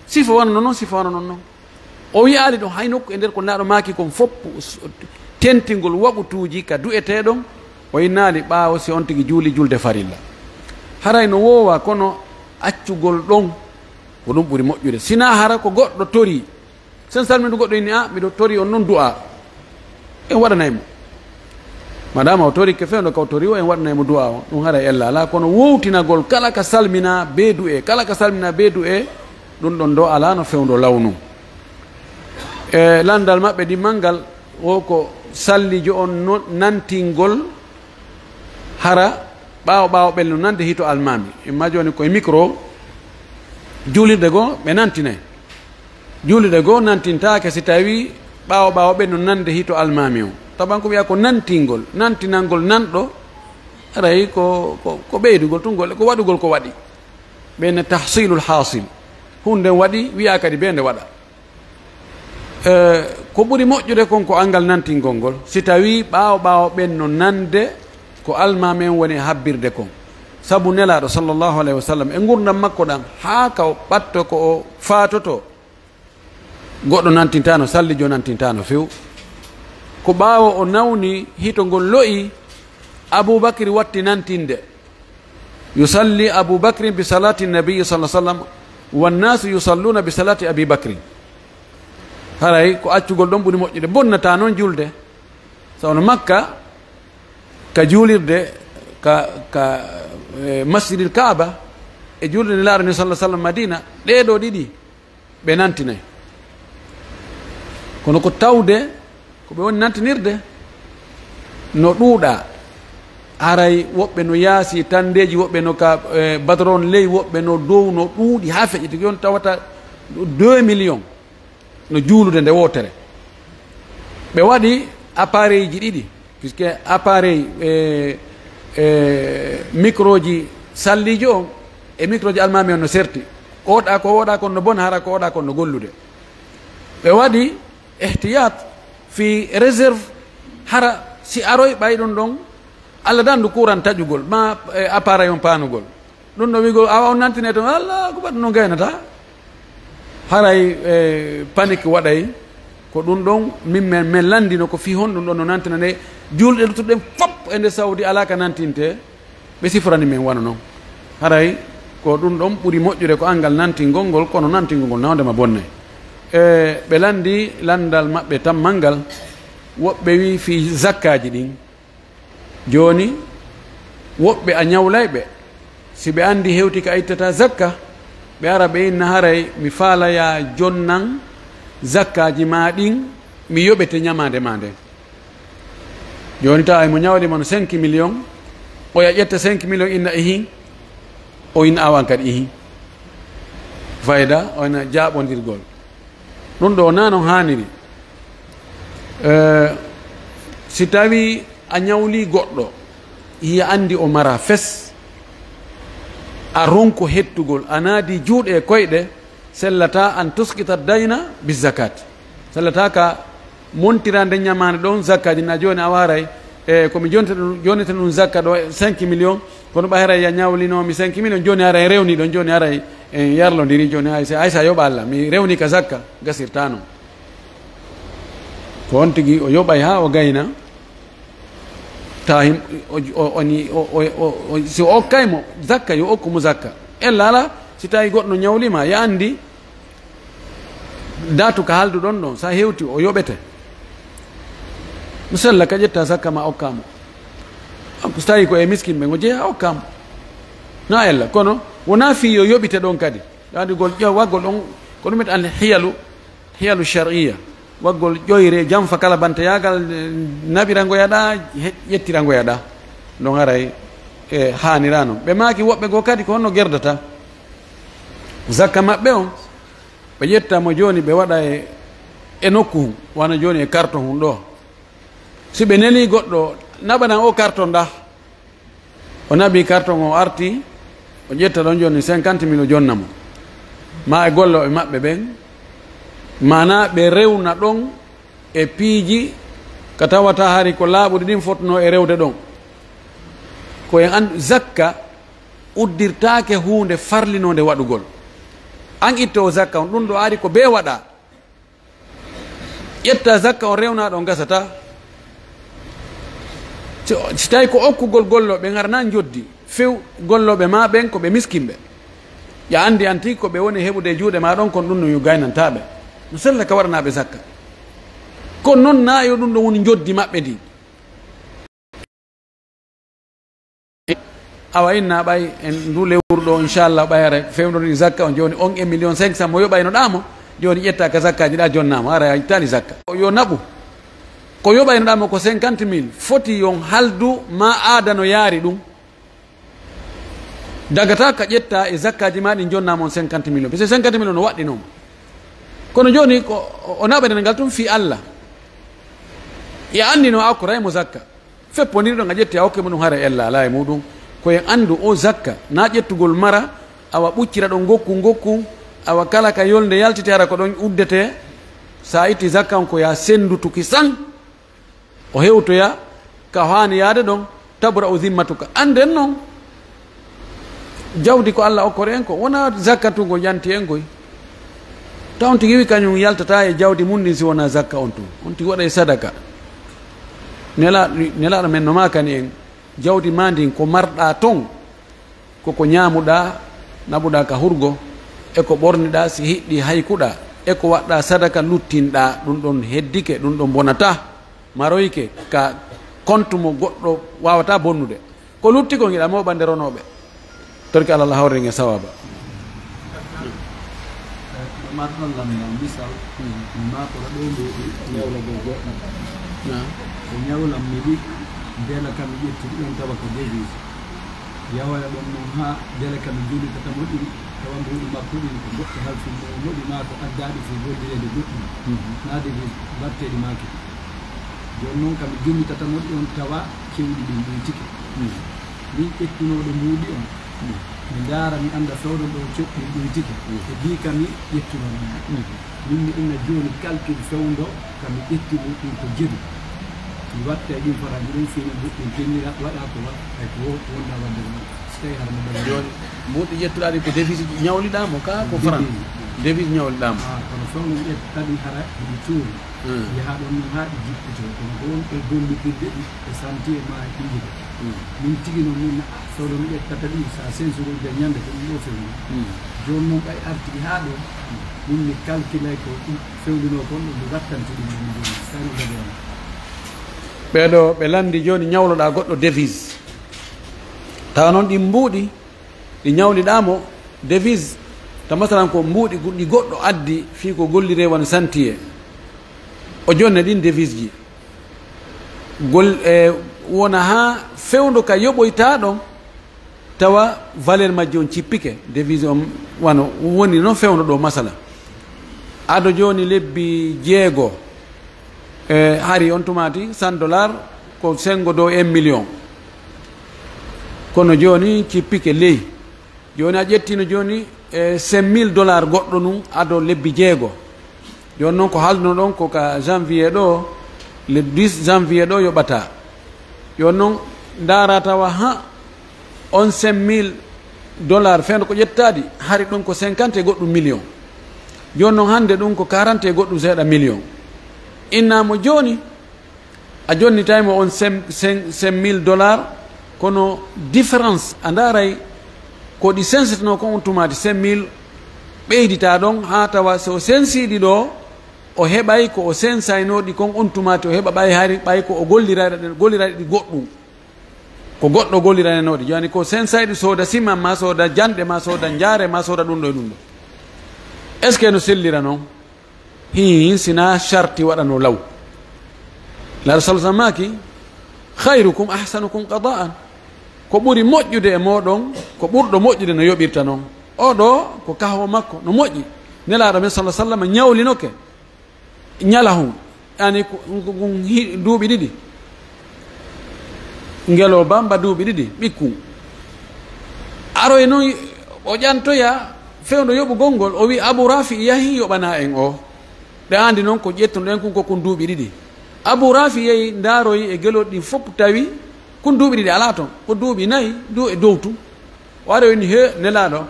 Sifa wano non non, sifa wano non non. O wi'aali ɗon hay nokku e nder ko laaɗo maaki kon fof tentingol waktuuji ka du'etee ɗon, o innaali ɓaawo si on tigi juuli julde farilla. Haray no woowa, kono accugol ɗon ko ɗum ɓuri moƴƴude. Sinaa hara ko goɗɗo torii, sen salminde goɗɗo inni, "A, miɗo torii on non du'a." En waɗanay mo. Madama o torike fewndo ka o torii o, en waɗanay mo du'a o. Ɗum haray ella alaa, kono wowtinagol kala ka salmina bee du'e, kala ka salmina bee du'e, ɗum ɗon ɗo alaa no fewndo lawnu. E lanndal maɓɓe ɗimmal ngal, wo ko sallijo on no nantingol hara ɓaawo ɓaawo ɓen no nande hito almaami. Imma jooni koye micro, juulirde goo ɓe nantinay. Juulirde goo nantintaake si tawii ɓaawo ɓaawo ɓen no nande hito almaami on. Taban ko wi'a ko nantingol, nantinangol nanɗo, haray ko, ko, ko ɓeydugol tun golle, ko waɗugol ko waɗi. Ɓen ne tahsilul hasil. Huunde waɗi, wi'a kadi bee nde waɗa. Eh, ko ɓuri moƴƴude kon ko anngal nantingol ngol, si tawii ɓaawo ɓaawo ɓen no nande ko almaami en woni e habbirde kon. Sabu Nelaaɗo sallallahu alayhi wa sallam e ngurndan makko ɗan, haa ka o ɓatto ko o faatoto, goɗɗo nantintaano, sallijo nantintaano few. Ko ɓaawo o nawni hito ngol lo'i, Abuu Bakri watti nantinde. Yusalli Abu Bakrin bi salati Nabi sallallahu alaihi wasallam, wan nasu yusalluna bi salati Abi Bakrin. Haray ko accugol ɗon ɓuri moƴƴude, bonnataa non julde. Sawno Makka, ka juulirde, ka, ka, eh, Masjidil Kaaba, e juulirde Nelaaɗo ni sallallahu alaihi wasallam Madina, ɗee ɗoo ɗiɗi, ɓe nantinay. Kono ko tawde ko ɓe woni nantinirde no ɗuuɗa. Haray woɓɓe no yaasi tandeeji, woɓɓe no ka, eh, badron ley, woɓɓe no dow, no ɗuuɗi haa feƴƴi tigi. On tawata deux millions no juulude nde wootere. Ɓe waɗi appareil ji ɗiɗi, puisque appareil, eh, eh, micro ji sallijo on e micro ji almaami on no serti. Ko oɗa, ko oɗa kon no bona, hara ko oɗa kon no gollude. Ɓe waɗi ihtiyat fi réserve, hara si aroy ɓay ɗum ɗon, Alla dandu courant taƴugol, ma, eh, appareil on paanugol. Ɗum ɗo wi'ugol, awa on nantine toon, Allahu akbar, ɗum ɗon gaynata. Haray, eh, panique waɗay. Ko ɗum ɗon min, men, men lanndino ko fii honɗum ɗon no nantina nde juulɗe luttuɗe ɗen fop e nde Saudi alaa ka nantinte. Ɓe sifrani men wano non. Haray ko ɗum ɗon ɓuri moƴƴude ko anngal nantingol ngol, kono nantingol ngol nawde ma bonnay. E ɓe lanndi lanndal maɓɓe tammal ngal, woɓɓe wi'i fii zakkaaji ɗin. Jooni, woɓɓe a ñawlay ɓe. Si ɓe anndi hewti ka a ittata zakka, ɓe ara ɓe inna haray mi faalayaa jonnan zakkaaji maa ɗin, mi yoɓete ñamaande maa nden. Jooni tawa mo ñawli mon cinq millions, oya ƴetta cinq millions inna ihin, o inna awan kadi ihin. Fayda, o inna jaaɓondirgol. Ɗum ɗo na non haaniri. Eh, si tawi a ñawli goɗɗo, hiya anndi o mara fes, a ronko hettugol, a naadi juuɗe e koyɗe, sellata an tuskita dayna bi zakat. Sellata ka montira nde ñamaande ɗon zakkaji, na jooni a waray, e ko mi jonta ɗum, jonita ɗum zakka ɗo cinq millions, kono ɓay haray ya ñawlinoomi cinq millions, jooni haray rewni ɗon, jooni haray en yarlondiri, jooni hay sa, hay sa yoɓa Allah, mi rewni ka zakka, gasirta non. Ko on tigi o yoɓay haa o gayna, Tawa him-, o, o, oni-, o, o, o, o, si o okkay mo zakka, yo okku mo zakka. Ella ala, si tawi goɗɗo no ñawli ma, ya anndi datu ka halduɗon ɗon, sa hewti o yoɓete. No sella ka ƴetta zakka ma okka mo. So tawi ko e miskin ɓe ngo jeeya okka mo. Na ella, kono wona fii yo yoɓite ɗon kadi. Ɗaɗigol ƴo-, waggol ɗon, ko ɗum wiyata al hiyalu, hiyalu shar'iyya. Waggol ƴoyre, janfa kala banteyaagal, eh, naɓira ngoya ɗa, he-, ƴettira ngoya ɗa. Ɗon haray, eh, haanira non. Ɓe maaki woɓɓe goo kadi ko honno gerdata zakka maɓɓe on. Ɓe ƴetta mo jooni ɓe waɗa e, e nokku hun, wano jooni e karton hun ɗo. Si ɓe neli goɗɗo, naɓanan o karton ɗa. O naɓi karton o arti, o ƴetta ɗon jooni cinquante mille o jonna mo. Ma e gollooɓe maɓɓe ɓen, mana ɓe rewna ɗon e piiji ka tawata hari ko laaɓuɗi ɗin fotnoo e rewde ɗon. Ko en anndu zakka uddirtaake huunde farlinoonde waɗugol. An ittoowo zakka on, ɗum ɗo ari ko bee waɗa. Ƴetta zakka on rewna ɗon gasata. Si, si tawi ko okkugol gollooɓe ngarana njoddi, few gollooɓe ma ɓen ko ɓe miskinɓe. Ya anndi an tigi ko ɓe woni heɓude e juuɗe ma ɗon kon ɗum no yo gaynanta ɓe. No sella ka waɗanaaɓe zakka. Ko non na yo ɗum ɗon woni njoddi maɓɓe ndi. Awa inna ɓay en ndu lewru ɗo, inchallah, ɓay hara fewndori zakka on jooni on e million cinq cent mo yoɓaynoɗaa mo, jooni ƴetta ka zakkaaji ɗa jonnaama, hara a ittaali zakka. Yo naɓu. Ko yoɓaynoɗaa mo ko cinquante mille, foti yon haldu ma aada no yaari ɗum. Dagata ka ƴetta e zakkaaji ma ɗin jonnaama on cinquante millions. Parce que cinquante millions no waɗɗinoo mo. Kono jooni ko o, o naɓaden ngal tun fii Allah. Ya anndi no a okkoray mo zakka. Feppondiri ɗon a ƴetti a hokke mo ɗum hara ella alaa e muɗum. Ko en anndu o zakka, na ƴettugol mara, awa ɓuccira ɗon ngokku ngokku, awa kala ka yolnde yaltiti hara ko ɗon uddete. Sa itti zakka on ko ya senndutuki san, o hewtoya ka haani yaade ɗon, tabra o zimmatuka. Annden non, jawdi ko Allah okkori en ko, wona zakka tun ko ƴanti en koy. Taw on tigi wi kañum yaltata e jawdi mum ndin si wona zakka on tun. On tigi waɗa e sadaka. Nela-, Nelaaɗo men no maakani en, jawdi ma ndin ko marɗa ton, ko ko ñaamuɗa, naɓuɗa ka hurgo, e ko ɓorniɗa si hiɗɗi haykuɗa, e ko waɗɗa sadaka luttinɗa, ɗum ɗon heddike, ɗum ɗon bonata. Maroyke ka kontu mo goɗɗo wawata bonnude. Ko lutti kon hiɗa mooɓande ronooɓe. Torki Allah, Allah hawren e sawaba. Marɗon lam ngal misal, mi maakora ɗo mbuuɗi, ñawla ɗo goɗɗo. Ko ñawlam mi ɗi, mbela kam mi ƴetti ɗon tawa ko devise. Yawaya ɗon non haa mbela kam mi juulitata mo ɗi, tawa mbuuɗi makko ɗin ko goɗɗo halfin mo moɗi maa ko addaaɗi fii gollireede goɗɗum. Naa devise batteeɗi maaki. Jooni non kam mi jummitata mo ɗi on tawa cewɗi ɗin ɗoytike. Min ƴettunooɗo mbuuɗi on, mi ndaara, mi annda fewndo ɗo coɓɗin ɗoytike. E bii ka mi ƴettunoo ɗum. Min mi inna jooni calcul fewndo ka mi ƴetti mo ɗum ko jeɗu. Mi watta e ɗin faraaji ɗin fii no mbuuɗi ɗin pennira, waɗa ko wa-, ay ko wo-, wonɗa waɗde ko waɗa. Si tawi hara mo dañi. Jooni, mbuuɗi ƴettuɗaa ɗi ko devise ñawliɗaa mo ka ko franc? Devise. Devise ñawliɗaa mo. Ah, kono fewndo mi ƴettata ɗi hara ɗi tuuri. Hmm. Yaha ɗon non haa ɗi jippitoo. Kono ko won ɓe gollitirde ɗi e santiye ma e ɗiɗi. Hmm. Min tigi noon min, ah, fewndo mi ƴettata ɗi, sa sensugol de ñande ko ɗum ɗo fewndo. Hmm. Jooni noon ɓay artigi haa ɗo, min mi calculay ko ɗum fewndunoo kon, ɗum mi wattanti ɗum ɗum jooni. Kayno gadi on. Ɓeeɗo ɓe lanndi jooni ñawloɗaa goɗɗo devise. Tawa noon ɗi mbuuɗi, ɗi ñawliɗaa mo devise, ta masalan ko mbuuɗi gu-, ɗi goɗɗo addi fii ko golliree wano santiye. O jonne ɗin devise ji. Gol-, e, wona haa fewndo ka yoɓoytaa ɗon, tawa valeur majji on cippike, devise on wano woni no fewndo ɗo masala. Ado jooni lebbi jeego, e, hari on tumaati cent dollars ko senngo dow un million. Kono jooni cippike ley. Jooni a ƴettino jooni, e, cinq mille dollars goɗɗo nun ado lebbi jeego. Jooni noon ko haalduno ɗon ko ka janvier ɗo, le dix janvier ɗo yoɓata. Jooni noon ndaara tawa ha on cinq mille dollars fewndo ko ƴettaɗi, hari ɗum ko cinquante e goɗɗum million. Jooni noon hannde ɗum ko quarante e goɗɗum seeɗa million. Inna mo jooni, A jonnitay mo on cinq, cinq, cinq mille dollars, kono différence a ndaaray ko ɗi sensetenoo kon on tumaati cinq mille ɓeydita ɗon haa tawa so o sensii ɗi ɗo, o heɓay ko o sensaynoo ɗi kon on tumaati, o heɓa ɓay hari, ɓay ko o gollirayɗo ɗen, gollirayɗo ɗi goɗɗum. Ko goɗɗo golliraynoo ɗi. Jooni ko sensayɗo sooda siman ma, sooda janɗe ma, sooda njaare ma, sooda ɗum ɗo e ɗum ɗo. Est-ce que no sellira non? Hiin, sinaa sarti waɗano law. Nelaaɗo sala sallam maaki, "Khayrukum ahsanukum qada'an." Ko ɓuri moƴƴude e mooɗon, ko ɓurɗo moƴƴude no yoɓirta non. Oo ɗo ko kaho makko, no moƴƴi. Nelaaɗo men sala sallam ñawlinoke ñalahun, yani ko, ko, ko hi-, duuɓi ɗiɗi. Ngelo bamba duuɓi ɗiɗi, ɓikkun. Aroy non o ƴantoya fewndo yoɓugol ngol, o wi, "Abu Rafi yahi yoɓana en o." Ɗe andi non ko ƴettuno ɗen kun ko kun duuɓi ɗiɗi. Abu Rafi yehi ndaaroyi e gelooɗi ɗin fof tawi kun duuɓi ɗiɗi alaa ton. Ko duuɓi nayi, du e dow tun. O ari o inni, "He, Nelaaɗo,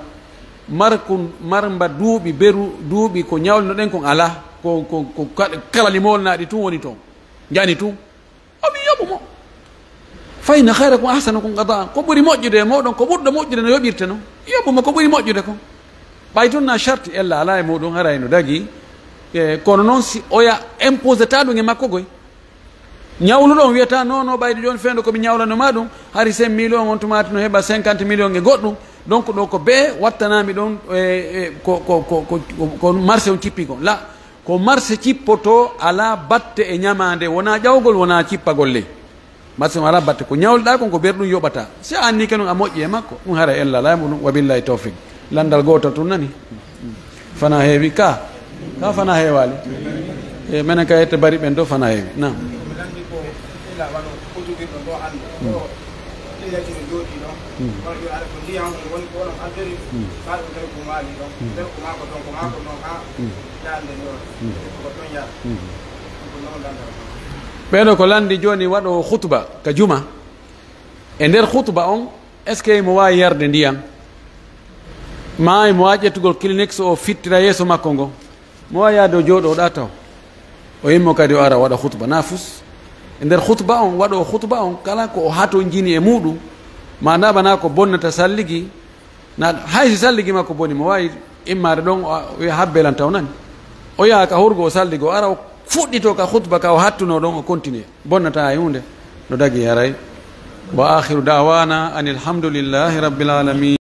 markun, marmba duuɓi beru, duuɓi ko ñawlino ɗen kon alaa. Ko, ko, ko ka-, kala limowol naɗi tun woni ton. Njani tun." O wi, "Yoɓu mo. Fa inna khayrakum ahsanukum qada'an." Ko ɓuri moƴƴude e mooɗon, ko ɓurɗo moƴƴude no yoɓirte non. Yoɓu mo ko ɓuri moƴƴude kon. Ɓay tun na sarti ella alaa e muɗum, haray no dagi. E, kono non si oya imposeta ɗum e makko goy. Ñawluɗo on wiyata, "Non, non, ɓayde jooni fewndo ko mi ñawlano ma ɗum, hari cinq millions on tumaati no heɓa cinquante millions e goɗɗum." Donc ɗo ko bee wattanami ɗon, e, e, ko, ko, ko, ko, ko marché on cippi kon. La, ko marché cippoto alaa batte e ñamaande, wonaa ƴawgol, wonaa cippagol ley. Marché on alaa batte, ko ñawluɗaa kon ko berɗum yoɓata. Si a anni ke non a moƴƴi e makko, ɗum hara ella laamu ɗum, wa billahi tawfiq. Landal gootal tun nani. Fana heewi ka. Ka fana heewaali. E menen ka yette bari ɓen to fana heewi. Naam. Ɓeeɗo ko landi jooni waɗoowo khutba ka juma. E nder khutba on, est-ce que mo waawi yarde ndiyan? Ma mo waawi ƴettugol Kleenex o fittira yeeso makko ngo? Mo waawi yaade o jooɗo o ɗa taw. O immo kadi o ara o waɗa khutba. Na fus. E nder khutba on, waɗoowo khutba on, kala ko o hatonjini e muɗum, ma ndabana ko bonnata salligi, na hay si salligi makko boni, mo waawi immaade ɗon, o wiya habbe lan taw nani. O yaha ka hurgo o salligo, o ara o fuɗɗito ka khutba ka o hattuno ɗon, o continue. Bonnata hay huunde. No dagi haray. Wa akhiru da'wana anil hamdulillahi rabbil alamin.